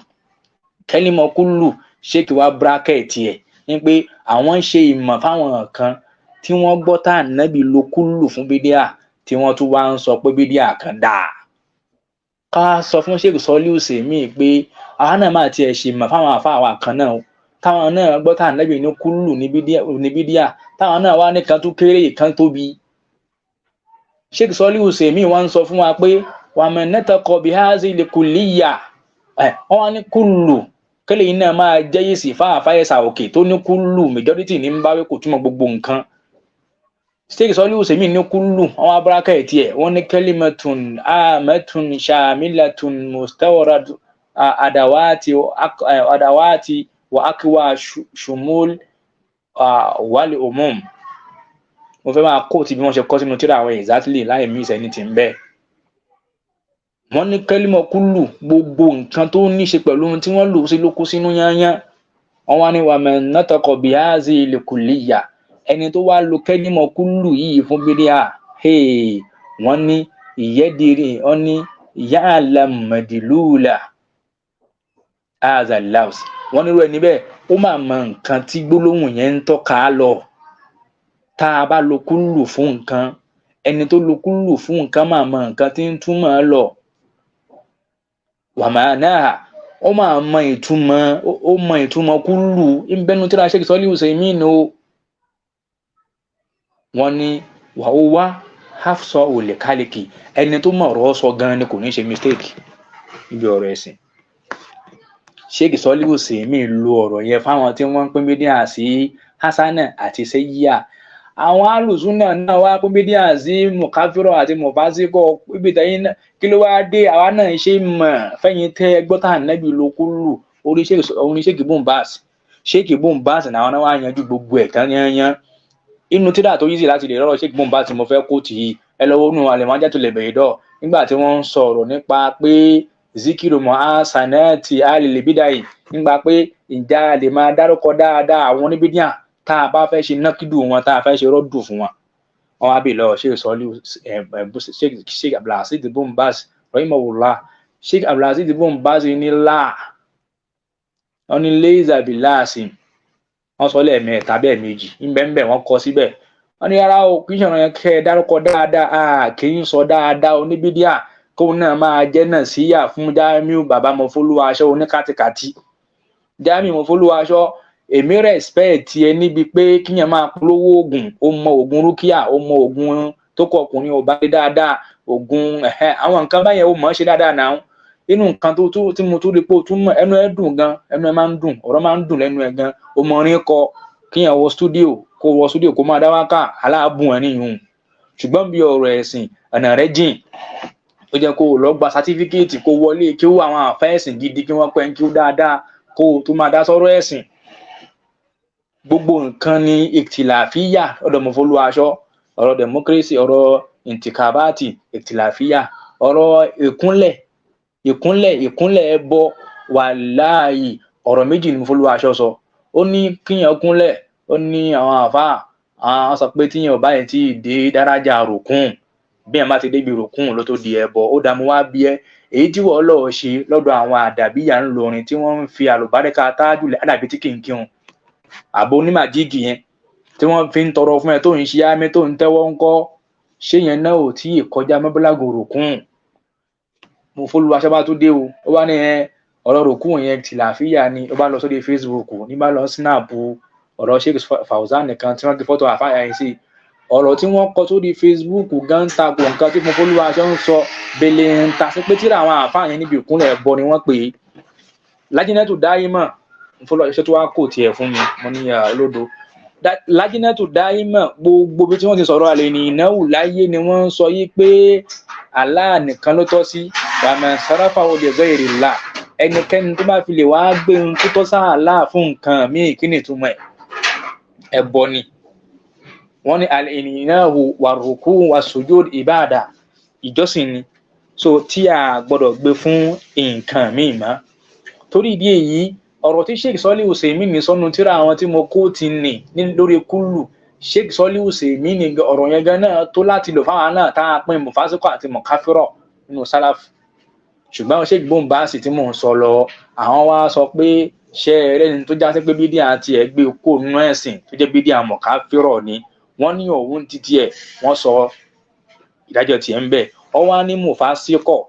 Speaker 1: kẹ́límọ̀ kúlù. Sheikh wá bracket ẹ̀ ní pé àwọn ń ṣe ìmọ̀ fáwọn kan tí wọ́n gbọ́ tá ànábì ló kúlù fún bídíà, tí wọ́n tún wá ń sọ pé bídíà kan dáa. Ká sọ fún Sheikh Sọ́lí Usaimin pé àwọn náà máa tiẹ̀ ṣe ìmọ̀ fáwọn àfa àwa kan náà táwọn náà gbọ́ tá ànábì ní kúlù ní bídíà, táwọn náà wá ní kan tó kéré, kan tóbi. Sheikh Sọ́lí Usaimin wá ń sọ fún wa pé wàmẹ̀ nẹ́tẹ̀kọ̀ bí háàzì lè kùlíyà ẹ̀, wọ́n wá ní kúlù kélé yìí náà máa jẹ́ yìí sí fáfáyẹsà òkè tó ní kúlù majority ní ń báwí, kò túmọ̀ gbogbo nǹkan. Sheikh Sọ́lí Usaimin ní kúlù, wọ́n wá bracket ẹ̀, wọ́n ní kalimatun amatun shamilatun mustawrad adawati wa akwa shumul wal umum. Mo fẹ́ máa kó ti bí wọ́n ṣe kọ́ sínú tírà àwọn exactly láì miss anything bẹ́ẹ̀. Wọ́n ní kẹ́límọ̀ kúlù, gbogbo nǹkan tó ní ṣe pẹ̀lú ohun tí wọ́n lò sí ló kó sínú yányán. Wọ́n wá ní wàmẹ̀ nátọkọ̀ bíháàzì lèkùlíyà, ẹni tó wá lo kẹ́límọ̀ kúlù yìí fún bídíà, wọ́n ní ìyẹ́dìrì, wọ́n ní ya'lam madlula hadha al-lafz. Wọ́n nírú ẹni bẹ́ẹ̀, ó máa mọ nǹkan tí gbólóhùn yẹn ń tọ́ka lọ. Tá a bá lo kúlù fún nǹkan, ẹni tó lo kúlù fún nǹkan máa mọ nǹkan tí ń túmọ̀ lọ. Wàmánà, ó máa mọ ìtumọ̀, ó mọ ìtumọ̀ kúlù ń bẹnu tíra Sheikh Sọ́lí Usaimin o. Wọ́n ní wàá wá hafsọ òlè kálíkì, ẹni tó mọ̀ ọ̀rọ̀ sọ gan ni kò ní ṣe mistake níbi ọ̀rọ̀ ẹ̀sìn. Sheikh Sọ́lí Usaimin lo ọ̀rọ̀ yẹn fáwọn tí wọ́n ń pín bídíà sí hasana àti sẹ́yíà. Àwọn alùsùnà náà wá pín bídíà sí mùkáfírọ̀ àti mùfásíkọ̀ ibi tẹ̀yìn náà. Kí ló wáá dé àwa náà ṣe mọ̀ fẹ́yìn tẹ́ ẹ gbọ́ tá ànábì lo kúlù orí Sheikh Ibn Baz? Sheikh Ibn Baz làwọn náà wá yanjú gbogbo ẹ̀ tán yányán inú tíra tó yíṣì láti lè rọrọ. Sheikh Ibn Baz tí mo fẹ́ kó tì í, ẹ lọ́wọ́ nù Al-Mahajjatul Bayda, nígbà tí wọ́n ń sọ̀rọ̀ nípa pé zikiru muhasanati alil bidai, nígbà pé ìjà lè máa dárúkọ dáadáa àwọn oníbídíà tá a bá fẹ́ ṣe nákìdù wọn, tá a fẹ́ ṣe rọ́dù fún wọn. Wọn wá bè lọ Sheikh Sọ́lí, Sheikh Abdulaziz Ibn Baz rahimahullah. Sheikh Abdulaziz Ibn Baz ní láà, wọn ní léèzà bí láàsì, wọn sọ lẹ́ẹ̀mẹ́ta bẹ́ẹ̀ méjì ńbẹ́ńbẹ́ wọn kọ síbẹ̀. Wọn ní rárá o, kì í ṣọ̀rọ̀ yẹn kẹ́ ẹ dárúkọ dáadáa, kì í sọ dáadáa oníbídíà kóun náà máa jẹ́ náà síyà fún Jamiu bàbá Mọ́fólúwaṣọ oníkàtìkàtì. Jamiu Mọ́fólúwaṣọ, èmi respect ẹ níbi pé kíyàn máa polówó oògùn. Ó mọ oògùn rúkìá, ó mọ oògùn tó kọ ọkùnrin ò bá dé dáadáa, oògùn àwọn nǹkan báyẹn, ó mọ̀ ọ́n ṣe dáadáa náà. Inú nǹkan tó tó tí mo tún rí pé ó tún mọ̀, ẹnu ẹ dùn gan, ẹnu ẹ máa ń dùn, ọ̀rọ̀ máa ń dùn lẹ́nu ẹ gan. Ó mọ orin kọ, kíyàn wọ studio, kó wọ studio kó máa dá wákà aláàbùn ẹ níyùn. Ṣùgbọ́n bí ọ̀rọ̀ ẹ̀sìn, ọ̀nà rẹ̀ jìn. Ó jẹ́ kó o lọ gba sátífíkẹ́ẹ̀tì, kó wọlé kí ó àwọn àfẹ́ ẹ̀sìn gidi kí wọ́n pẹ́ kí ó dáadáa, kó o tó máa dá sọ́rọ̀ ẹ̀sìn. Gbogbo nǹkan ni ìtìláfíyà ọ̀dọ̀ Mọ̀fólúwaṣọ, ọ̀rọ̀ democracy, ọ̀rọ̀ ìtìkàbáàtì ìtìláfíyà, ọ̀rọ̀ ìkúnlẹ̀ ìkúnlẹ̀ ìkúnlẹ̀ ẹbọ. Wàláàyè, ọ̀rọ̀ méjì ni Mọ̀fólúwaṣọ sọ. Ó ní kíyàn kúnlẹ̀, ó ní àwọn àfáà àwọn sọ pé tíyàn ò báyìí tí ì dé dárájà rùkún, bí ẹ̀ má ti débi rùkún ló tó di ẹbọ. Ó dààmú wá bí ẹ èyí tí wọ́n lọ́ọ́ ṣe lọ́dọ̀ àwọn àdàbíyà ńlọrin tí wọ́n ń fi àlùbáríkà tájùlẹ̀ àdàbí tí kì í kírun, àbò onímàjíìgì yẹn tí wọ́n fi ń tọrọ fún ẹ tó ń ṣe ámì tó ń tẹ́wọ́ ń kọ́, ṣé yẹn náà ò tí ì kọjá mọ́bílágò rùkún? Mọ́fólúwaṣọ bá tún dé o, ó bá ní ẹ ọ̀rọ̀ rùkún yẹn tìlàfíà ni. Ó bá lọ sórí Facebook, ní bá lọ snap ọ̀rọ̀ Sheikh Fauzan nìkan tí wọ́n ti fọ́tò àfáà yẹn sí. Ọ̀rọ̀ tí wọ́n kọ sórí Facebook gan ń takò nǹkan tí Mọ́fólúwaṣọ ń sọ, bèlè ń ta sí pé tíra àwọn àfáà yẹn níbi ìkúnlẹ̀ ẹ̀bọ ni wọ́n pè é. Lájínẹ́tù dáímọ̀ Fọlọ́ tó wá kò tiẹ̀ fún mi, mo ní olódo Lájínátù Dáímọ̀. Gbogbo bí tí wọ́n ti sọ̀rọ̀ àlè ní ìnáwó láyé ni wọ́n ń sọ yí pé Allah nìkan ló tọ́ sí. Wàmẹ sàràfà olè ghairi Allah, ẹnikẹ́ni tó bá fi lè wá gbé ohun tó tọ́ sáà Allah fún nǹkan míì, kí ni ìtumọ̀ ẹ̀? Ẹbọ ni. Wọ́n ní al-ìnáwó wàrúkú wàsùjúd ìbáàdà, ìjọsìn ni, so tí a gbọ́dọ̀ gbé fún nǹkan míì mọ́. Torí ìdí èyí, ọ̀rọ̀ tí Sheikh Sọ́lí Usaimin sọnù tíra àwọn tí mo kó ti nì lórí kúlù Sheikh Sọ́lí Usaimin ní ọ̀rọ̀ yẹn gan náà tó láti lò fáwọn náà tá a pín mufasíkọ̀ àti mọ̀káfírọ̀ nínú sálàfù. Ṣùgbọ́n Sheikh Bombasi tí mò ń sọ lọ, àwọn wá sọ pé ṣé ẹrẹ́ni tó já sí pé bídíà àti ẹ̀ gbé kó nínú ẹ̀sìn tó jẹ́ bídíà mọ̀káfírọ̀ ni, wọ́n ní òun títí ẹ̀ wọ́n sọ ìdájọ́ tiẹ̀ ń bẹ̀. Ọ wá ní mufasíkọ̀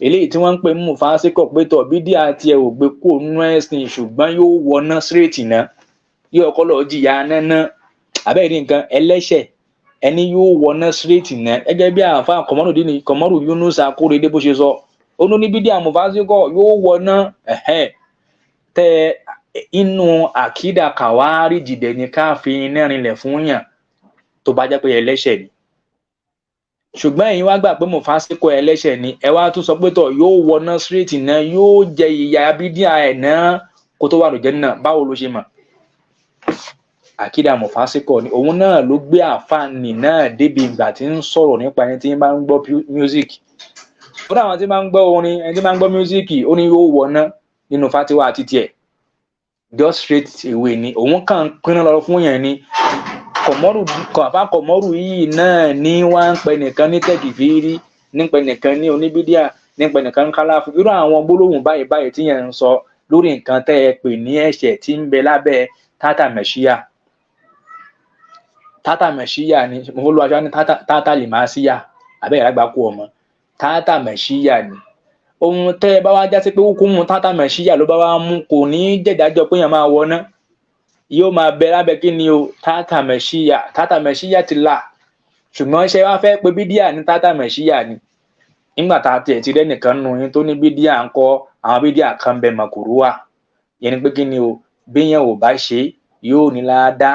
Speaker 1: eléyìí tí wọ́n ń pè ní mufasíkọ̀ pé tọ̀ bídíà tiẹ̀ ò gbé kó nínú ẹ̀sìn, ṣùgbọ́n yóò wọná sírètì náà, yóò kọ́ lọ́ọ́ jìyà náná abẹ́rẹ́ nǹkan ẹlẹ́ṣẹ̀ ẹni yóò wọná sírètì náà. Gẹ́gẹ́ bí àáfàá Kọ̀mọ́rùdín Kọ̀mọ́rù Yunus Akóredé bó ṣe sọ, ó ní bídíà mufasíkọ̀ yóò wọná tẹ inú àkídà kàwárí jìdẹ̀ ní ká fi iná rinlẹ̀ fún yàn tó bá jẹ́ pé ẹlẹ́ṣẹ̀ ni. Ṣùgbọ́n ẹ̀yin wá gbà pé mufasíkọ̀ ẹlẹ́ṣẹ̀ ni, ẹ wá tún sọ pé tọ̀ yóò wọná sírètì náà, yóò jẹ ìyà bídíà ẹ̀ náà kó tó wà lójẹ́ náà. Báwo ló ṣe mọ̀? Àkídà mufasíkọ̀ ni. Òun náà ló gbé àfààní náà débi ìgbà tí ń sọ̀rọ̀ nípa ẹni tí ń bá ń gbọ́ music. Fúnra àwọn tí máa ń gbọ́ orin, ẹni tí máa ń gbọ́ music, ó ní yóò wọná nínú fatiwa àti tiẹ̀. Just straight away ni òun kàn ń pinnu lọ fún yẹn ni. Kọ̀mọ́rù kọ̀fà Kọ̀mọ́rù yìí náà ní wá ń pẹ nìkan ní tẹ̀kìfìrí, nípẹ nìkan ní oníbídíà, nípẹ nìkan ń kálàfù. Irú àwọn gbólóhùn báyìí báyìí tí yẹn ń sọ lórí nǹkan tẹ́ ẹ pè ní ẹ̀ṣẹ̀ tí ń bẹ lábẹ́ tátà mẹ̀ṣíyà. Tátà mẹ̀ṣíyà ni mo fọlọ́ aṣọ ní tátà lè máa síyà àbẹ́ ìrágbá kú ọmọ tátà mẹ̀ṣíyà ni. Ohun tẹ́ ẹ bá wá já sí pé kó mú tátà mẹ̀ṣíyà ló bá wá mú, kò ní jẹ̀dájọ́ pé yẹn máa wọná, yóò máa bẹ lábẹ́ kí ni o, tátà mẹ̀ṣíyà. Tátà mẹ̀ṣíyà ti là. Ṣùgbọ́n ṣé wá fẹ́ pé bídíà ní tátà mẹ̀ṣíyà ni? Nígbà tá a tiẹ̀ ti rẹ́nìkan nù yín tó ní bídíà ń kọ́, àwọn bídíà kan bẹ màkúrúwà yẹn ni pé kí ni o, béèyàn ò bá ṣe yóò ní láádá,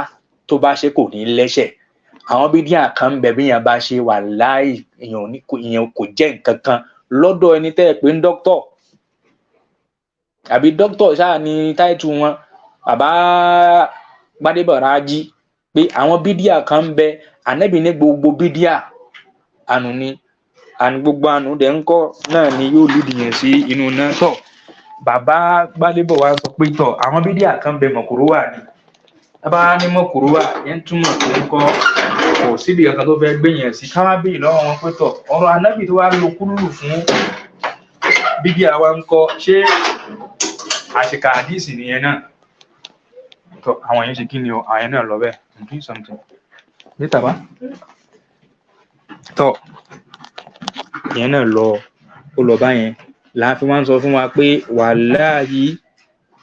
Speaker 1: tó bá ṣe kò ní lẹ́ṣẹ̀. Àwọn bídíà kan ń bẹ béèyàn bá ṣe, wàláì ìyẹn kò jẹ́ nǹkan kan lọ́dọ̀ ẹni tẹ́ ẹ pé ń dókítọ̀ àbí dókítọ̀ ṣáà ní táìtù wọn, bàbá Gbádébọ̀ Rájí, pé àwọn bídíà kan ń bẹ. Ànábì ní gbogbo bídíà ànú ni, ànú gbogbo ànú dẹ̀ ń kọ́ náà ni yóò lídìí yẹn sí inú náà. Tọ̀ bàbá Gbádébọ̀ wá sọ pé tọ̀ àwọn bídíà kan bẹ mọ̀kúrúwà ni. Bàbá ní mọ̀kúrúwà yẹn túmọ̀ pé ń kọ́ kò síbi kankan tó fẹ́ gbé yẹn sí. Káwá bèè lọ́wọ́ wọn pé tọ̀ ọ̀rọ̀ ànábì tó wá lo kúlù fún bídíà wa ń kọ́, ṣé àṣìkà àdíìsì nìyẹn náà? Tọ àwọn yẹn ṣe kí ni o, àwọn yẹn náà lọ bẹ́ẹ̀. I'm doing something later bá tọ ìyẹn náà lọ, ó lọ báyẹn. Láàfin wá ń sọ fún wa pé wàláhì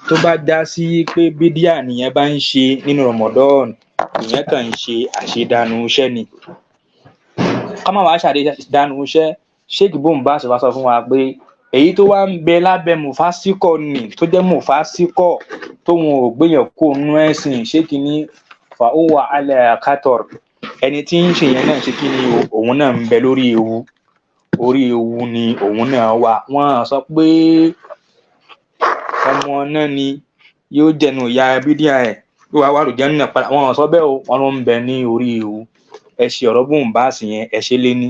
Speaker 1: tó bá já sí pé bídíà nìyẹn bá ń ṣe nínú Ramadan, ìyẹn kàn ń ṣe àṣedànù iṣẹ́ ni. Ká má wàá ṣàdánù iṣẹ́. Sheikh Bombas wá sọ fún wa pé èyí tó wá ń bẹ lábẹ́ mufasíkọ̀ ni, tó jẹ́ mufasíkọ̀ tóun ò gbéyàn kó nú ẹ̀sìn, ṣé kìíní fàáwà alẹ́ àkátọ̀r, ẹni tí ń ṣe yẹn náà ṣe kí ni o, òun náà ń bẹ lórí ewu, orí ewu ni òun náà wà. Wọ́n sọ pé ọmọ náà ni yóò jẹnu ìyá bídíà ẹ̀ yóò wá wà lójẹ́ nínú padà, wọ́n sọ bẹ́ẹ̀ o, wọ́n ló ń bẹ ní orí ewu. Ẹ ṣe ọ̀rọ̀ Bombas yẹn, ẹ ṣe lé ní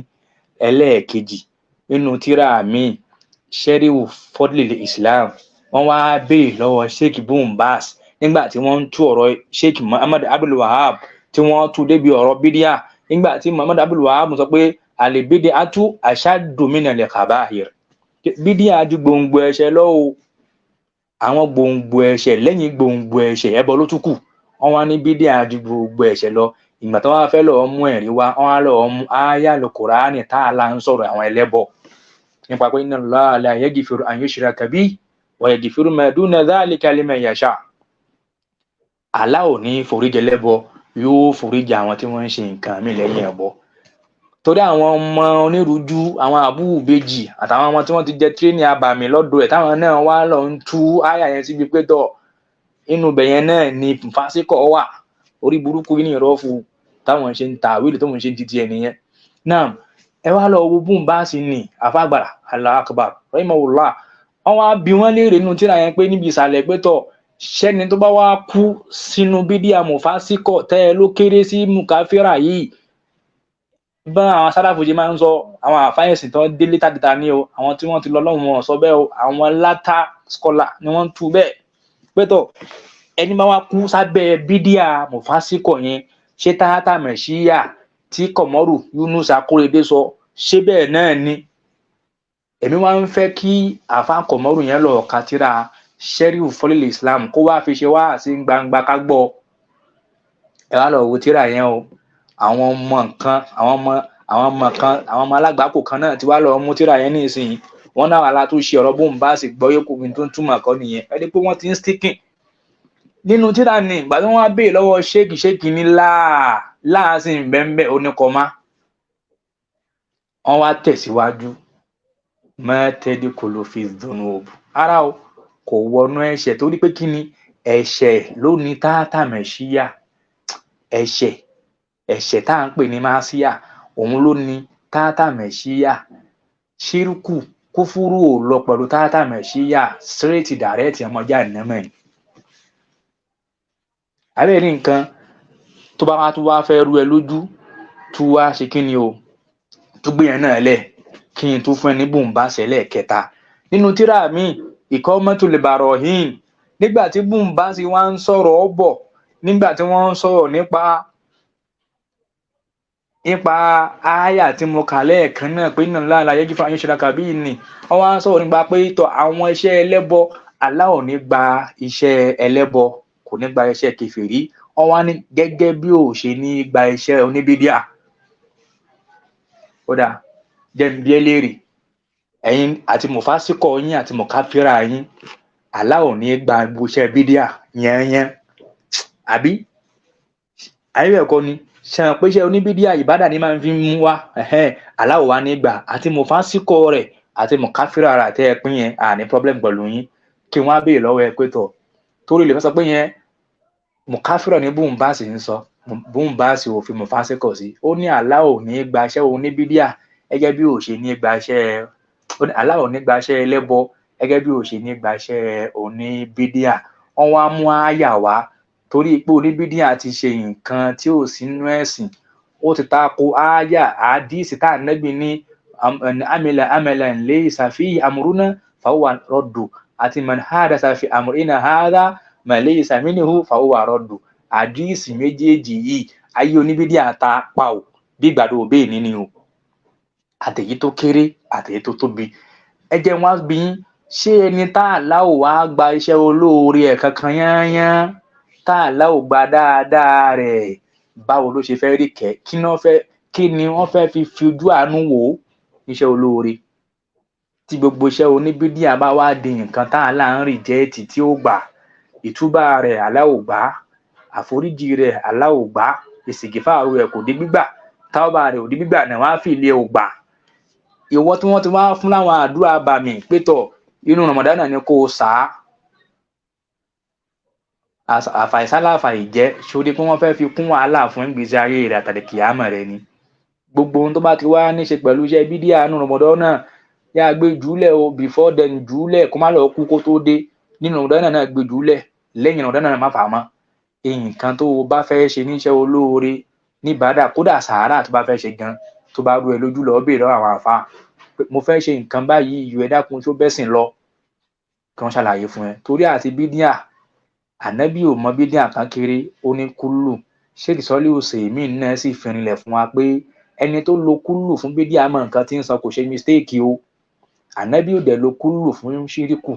Speaker 1: ẹlẹ́ẹ̀kejì nínú tíra míì, Sheriu Fadlil Islam. Wọ́n wá béèrè lọ́wọ́ Sheikh Bombas nígbà tí wọ́n ń tú ọ̀rọ̀ Sheikh Muhammad Abdul Wahab, tí wọ́n tú débi ọ̀rọ̀ bídíà, nígbà tí Muhammad Abdul Wahab sọ pé àlèbídíà atú ashaddu minal kaba'ir, bídíà ju gbòǹgbò ẹ̀ṣẹ̀ lọ o, àwọn gbòǹgbò ẹ̀ṣẹ̀ lẹ́yìn gbòǹgbò ẹ̀ṣẹ̀ ẹbọ ló tún kù. Wọ́n wá ní bídíà ju gbòǹgbò ẹ̀ṣẹ̀ lọ. Ìgbà tí wọ́n fẹ́ lọ́ọ́ mú ẹ̀rí wá, wọ́n á lọ́ọ́ mú ááyà Kùránì tá a là ń sọ̀rọ̀ àwọn ẹlẹ́bọ nípa pé inna Allaha la yaghfiru an yushraka bihi wa yaghfiru ma duna dhalika liman yasha. Allah ò ní foríjì ẹlẹ́bọ, yóò foríjì àwọn tí wọ́n ń ṣe nǹkan mí lẹ́yìn ẹbọ. Torí àwọn ọmọ onírújú, àwọn àbúrúbejì àtàwọn ọmọ tí wọ́n ti jẹ tírénì abàmì lọ́dọ̀ ẹ̀, táwọn náà wá lọ ń tú áyà yẹn síbi pé tọ̀ Inú ibẹ̀ yẹn náà ni fásikọ̀ wà. Orí burúkú ní ìrọ́fù táwọn ṣe ń ta àwílì tó ń ṣe títí ẹ nìyẹn náà. Ẹ wá lọ wo bùnbáàsì ní àfàgbàrà, Allahu Akbar, rahimahullah. Wọn wá bi wọn léèrè nínú tíra yẹn pé níbi ìsàlẹ̀ pé tọ, ṣẹ́ni tó bá wá kú sínú bídíà mùfásíkọ̀ tẹ́ ẹ ló kéré sí mùkáfírà yìí, bá àwọn sálàfù ṣe máa ń sọ, àwọn àfáyẹ̀sì tó délé tàdíta ní o, àwọn tí wọ́n ti lọ lọ́hùn wọn sọ bẹ́ẹ̀ o, àwọn later scholar ni wọ́n ń tú bẹ́ẹ̀ pé tọ, ẹni bá wá kú sábẹ́ bídíà mùfásíkọ̀ yẹn, ṣé táyátà mẹ̀síyà tí Kọ̀mọ́rù Yunus Akórèdé sọ, ṣé bẹ́ẹ̀ náà ni? Èmi wá ń fẹ́ kí àfa Kọ̀mọ́rù yẹn lọ ka tírà Sẹ́ríù Fọ́lílì Islam, kó wá fi ṣe wá sí gbangba ká gbọ́. Ẹ wá lọ wo tírà yẹn o. Àwọn ọmọ kan, àwọn ọmọ kan, àwọn ọmọ alágbàákò kan náà ti wá lọ mú tírà yẹn nísìnyí. Wọn náà wà látún ṣe ọ̀rọ̀ bóun bá sì gbọ́ yókù mi tó ń túmọ̀ kọ́ nìyẹn. Ẹni pé wọ́n ti ń sticking nínú tírà ní ìgbà tí wọ́n wá béè lọ́wọ́ ṣéèkì, ṣéèkì ní láà láà sì ń bẹ́ńbẹ́ oníkọ́má. Wọ́n wá tẹ̀síwájú mẹ́tẹ́ẹ̀dì kò ló fi dùnú òbù ara o, kò wọnú ẹ̀ṣẹ̀, torí pé kí ni ẹ̀ṣẹ̀ ló ní táàtà mẹ̀ṣíyà? Ẹ̀ṣẹ̀, ẹ̀ṣẹ̀ tá à ń pè ní máṣíyà, òun ló ní táàtà mẹ̀ṣíyà. Ṣírùkù, kúfúrú ò lọ pẹ̀lú táàtà mẹ̀ṣíyà, straight direct ọmọjà ìnámẹ̀ ni. Àbẹ́rẹ́ nǹkan tó bá wá tó wá fẹ́ rú ẹ lójú, tú wá ṣe kí ni o, tó gbé yẹn náà lẹ̀, kí n tún fún ẹ ní bùnbáṣẹ lẹ́ẹ̀kẹta nínú tírà mi, Iqamatul Barahin. Nígbà tí bùnbáṣẹ wá ń sọ̀rọ̀ ọ bọ̀, nígbà tí wọ́n ń sọ̀rọ̀ nípa ááyà tí mo kà lẹ́ẹ̀kan náà pé inna Allaha la yaghfiru an yushraka bihi ni, wọ́n wá ń sọ̀rọ̀ nípa pé tọ̀, àwọn iṣẹ́ ẹlẹ́bọ, Allah ò ní gba iṣẹ́ ẹlẹ́bọ, kò ní gba iṣẹ́ kèfèrí. Wọ́n wá ní gẹ́gẹ́ bí ò ṣe ní gba iṣẹ́ oníbídíà. Ó dáa, jẹ́ n bi ẹ́ léèrè, ẹ̀yin àti mùfásíkọ̀ yín àti mùkáfírà yín, Allah ò ní gba gbogbo iṣẹ́ bídíà yẹnyẹn, àbí ayé ẹ̀kọ́ ni? Ṣe hàn pé iṣẹ́ oníbídíà, ìbádà ni máa ń fi mú wá. Allah ò wá ní gbà àti mùfásíkọ̀ rẹ̀ àti mùkáfírà rẹ̀ àti ẹ̀pín yẹn, à ní problem pẹ̀lú yín. Kí wọ́n á béèrè lọ́wọ́ ẹ pé tọ̀, torí lè fẹ́ sọ pé yẹn mùkáfírà ní bùnbáàsì ń sọ, bùnbáàsì ò fi mùfásíkọ̀ sí. Ó ní Allah ò ní gba iṣẹ́ oníbídíà gẹ́gẹ́ bí ò ṣe ní gba iṣẹ́, ó ní Allah ò ní gba iṣẹ́ ẹlẹ́bọ gẹ́gẹ́ bí ò ṣe ní gba iṣẹ́ oníbídíà. Wọ́n wá mú àyà wá, torí pé oníbídíà ti ṣe nǹkan tí ò sí nínú ẹ̀sìn, ó ti ta ko àyà àdíìsì tá ànábì ní amila amalan laysa fihi amruna fahuwa raddu, àti man hadatha fi amrina hadha ma laysa minhu fahuwa raddu. Àdíìsì méjèèjì yìí, ayé oníbídíà ta pa ò bí ìgbàdo òbí ní o, àtèyí tó kéré, àtèyí tó tóbi. Ẹ jẹ́ wá bí yín, ṣé ẹni tá Allah ò wá gba iṣẹ́ olóore ẹ̀ kankan yányán, tá Allah ò gba dáadáa rẹ̀, báwo ló ṣe fẹ́ rí kẹ́? Kí ni wọ́n fẹ́, kí ni wọ́n fẹ́ fi ojú àánú wò ó níṣẹ́ olóore, tí gbogbo iṣẹ́ oníbídíà bá wá di nǹkan tá Allah ń reject, tí ó gbà ìtúbà rẹ̀, Allah ò gbà àforíjì rẹ̀, Allah ò gbà ìsìgìfàrù rẹ̀, kò di gbígbà, táwọ́bà rẹ̀ ò di gbígbà náà, wọ́n á fi ilé ò gbà. Ìwọ tí wọ́n ti wá fún láwọn àdúrà bàmì pé tọ̀, inú Ramadan ni kò sá àfàìsálàfà ìjẹ́ sórí pé wọ́n fẹ́ fi kún wàhálà fún ìgbésí ayé rẹ̀ àtàlẹ́ kìámọ̀ rẹ̀ ni. Gbogbo ohun tó bá ti wá ní ṣe pẹ̀lú iṣẹ́ bídíà nínú Ramadan náà, yá gbé jùúlẹ̀ o. Before then, jùúlẹ̀, kó má lọ kú kó tó dé. Nínú Ramadan náà, gbé jùúlẹ̀. Lẹ́yìn Ramadan náà, má fà á mọ́. Nǹkan tó o bá fẹ́ ṣe níṣẹ́ olóore níbàdà, kódà sàárà tó bá fẹ́ ṣe gan, tó bá rú ẹ lójú, lọ béèrè lọ́wọ́ àwọn àfáà pé mo fẹ́ ṣe nǹkan báyìí, ìyó, ẹ dákun, tó bẹ́sìn lọ, kí wọ́n ṣàlàyé fún ẹ. Torí àti bídíà, ànábì ò mọ bídíà kan kéré, ó ní kúlù. Sheikh Sọ́lí Usaimin náà sì fi rinlẹ̀ fún wa pé ẹni tó lo kúlù fún bídíà mọ nǹkan tí ń sọ, kò ṣe mistake o. Ànábì ò dẹ̀ lo kúlù fún ṣíríkù,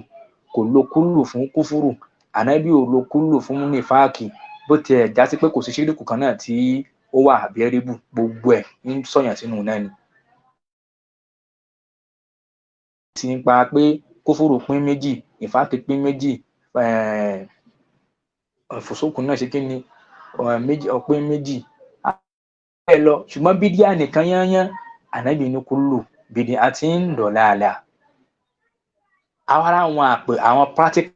Speaker 1: kò lo kúlù fún kúfúrù, ànábì ò lo kúlù fún nífàákì. Bó tiẹ̀ já sí pé kò sí ṣíríkù kan náà tí ó wà àbẹ́rẹ́bù, gbogbo ẹ̀ ń sọ̀yàn sínú náà ni. Ti nípa pé kúfúrù pín méjì, nífàákì pín méjì, fùsùkù náà ṣe kí ni, méjì, ọpín méjì bẹ́ẹ̀ lọ. Ṣùgbọ́n bídíà nìkan yányán, ànábì ní kúlù bídíà tí ń dọ̀láàlà. Àwọn ará àwọn àpè àwọn practical.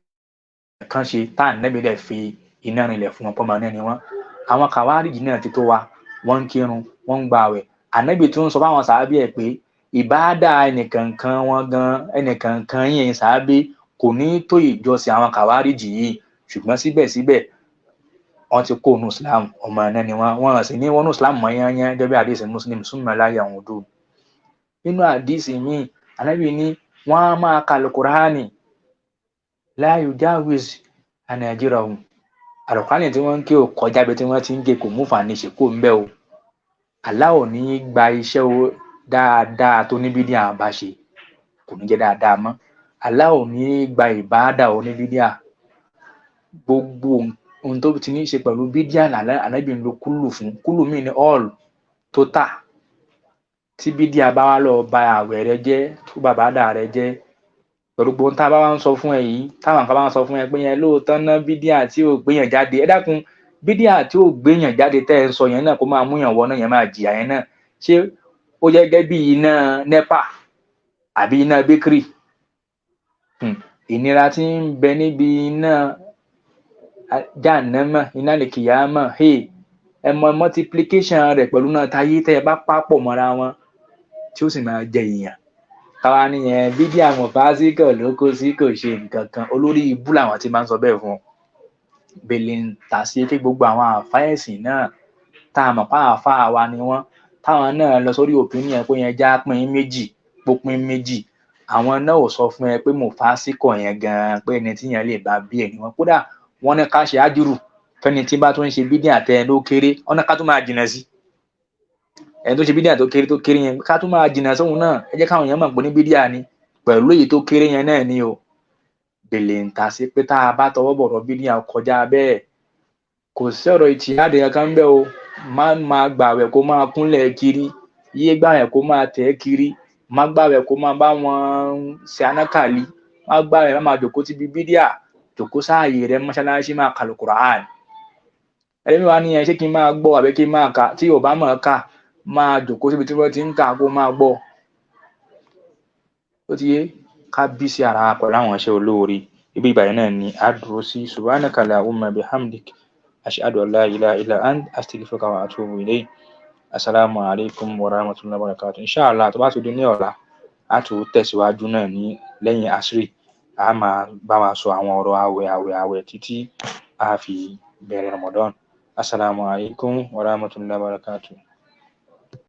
Speaker 1: kan ṣe tá ànábì dẹ̀ fi iná rinlẹ̀ fún wọn pọ́nmọ náà ni wọ́n. Àwọn kàwárìjì náà ti tó wa, wọ́n ń kírun, wọ́n ń gba àwẹ̀. Ànábì tún ń sọ fáwọn sàábì ẹ̀ pé ìbáàdà ẹnìkankan wọn gan, ẹnìkankan yẹn sàábì kò ní tó ìjọsìn àwọn kàwárìjì yìí, ṣùgbọ́n síbẹ̀síbẹ̀ wọ́n ti kó nu Islam, ọmọ náà ni wọ́n, wọ́n sì ní wọ́n nu Islam mọ́ yányán gẹ́gẹ́ bí àdìsí Muslim súnmọ́ láyé àwọn odò. Nínú àdìsí míì, ànábì ní wọ́n á máa ka alukurani la yujawiz hanajirahum, alukurani tí wọ́n ń ké ò kọjá bí tí wọ́n ti ń ké, kò mú fàní ṣe kó ń bẹ́ o. Allah ò ní gba iṣẹ́ o dáadáa tó ní bídíà bá ṣe, kò ní jẹ́ dáadáa mọ́. Allah ò ní gba ìbáàdà oníbídíà. Gbogbo ohun tó ti ní í ṣe pẹ̀lú bídíà ànábì ń lo kúlù fún, kúlù míì ní all total. Tí bídíà bá wá lọ ba àwẹ̀ rẹ jẹ́, tó bàbá dà rẹ jẹ́, pẹ̀lú gbogbo ohun tá a bá wá ń sọ fún ẹ yìí, táwọn kan bá ń sọ fún ẹ pé yẹn lóòótọ́ ná bídíà tí ò gbéyàn jáde, ẹ dákun, bídíà tí ò gbéyàn jáde tẹ́ ẹ ń sọ yẹn náà kó máa múyàn wọ náà yẹn máa jìyà yẹn náà, ṣé ó jẹ́ gẹ́gẹ́ bí iná NEPA àbí iná bakery? Ìnira tí ń bẹ níbi iná jahannama, iná lìkìyámà, ẹ mọ multiplication rẹ̀ pẹ̀lú náà táyé tẹ́ ẹ bá papọ̀ mọ́ra wọn tí ó sì máa jẹ èèyàn. Káwa nìyẹn bídíà mọ̀fásíkọ̀ ló kó sí, kò ṣe nǹkan kan, olórí ibú làwọn tí máa ń sọ bẹ́ẹ̀ fún ọ. Bèlè ń tà sí pé gbogbo àwọn àáfàá ẹ̀sìn náà tá a mọ̀ pé àáfàá wa ni wọ́n, táwọn náà lọ sórí opinion pé yẹn já pín méjì, pópin méjì, àwọn náà ò sọ fún ẹ pé mọ̀fásíkọ̀ yẹn gan-an pé ẹni tí yẹn lè bá bí ẹ ni wọn. Kódà wọ́n ní ká ṣe ájúrù fẹ́ni tí bá tún ń ṣe bídíà tẹ ló kéré, wọ́n ní ká tún máa jìnnà sí ẹni tó ṣe bídíà tó kéré tó kéré yẹn, ká tún máa jìnnà sóhun náà. Ẹ jẹ́ káwọn èèyàn mọ̀ pé ní bídíà ni pẹ̀lú èyí tó kéré yẹn náà ni o. Bèlè ń ta sí pé tá a bá tọwọ́ bọ̀rọ̀ bídíà kọjá bẹ́ẹ̀, kò sí ọ̀rọ̀ ìtìyáde kankan ń bẹ́ o. Má máa gbàwẹ̀ kó máa kúnlẹ̀ kiri, yé gbàwẹ̀ kó máa tẹ̀ kiri, má gbàwẹ̀ kó máa bá wọn ṣe anákàlí, má gbàwẹ̀ má máa jòkó síbi bídíà, jòkó sáàyè rẹ mọ́ṣáláṣí máa kàlù Kùránì. Ẹlẹ́mi wa ní ẹ ṣé kí n máa gbọ́ àbí kí n máa kà? Tí ò bá mọ̀ ká, máa jòkó síbi tí wọ́n ti ń kà kó máa gbọ́. Ó ti yé ká bí sí ara pẹ̀lú àwọn iṣẹ́ olóore. Ibi ìbàyẹn náà ni a dúró sí. Subhanaka allahumma bihamdik, ashhadu an la ilaha illa ant, astaghfiruka wa atubu ilayk. Assalamu alaikum wa rahmatullahi wa barakatuh. Inshallah, tó bá ti di ní ọ̀la, a tún tẹ̀síwájú náà ní lẹ́yìn asri, a máa bá wa sọ àwọn ọ̀rọ̀ àwẹ̀ àwẹ̀ àwẹ̀ títí a fi bẹ̀rẹ̀ Ramadan. Assalamu alaikum wa rahmatullahi wa barakatuh.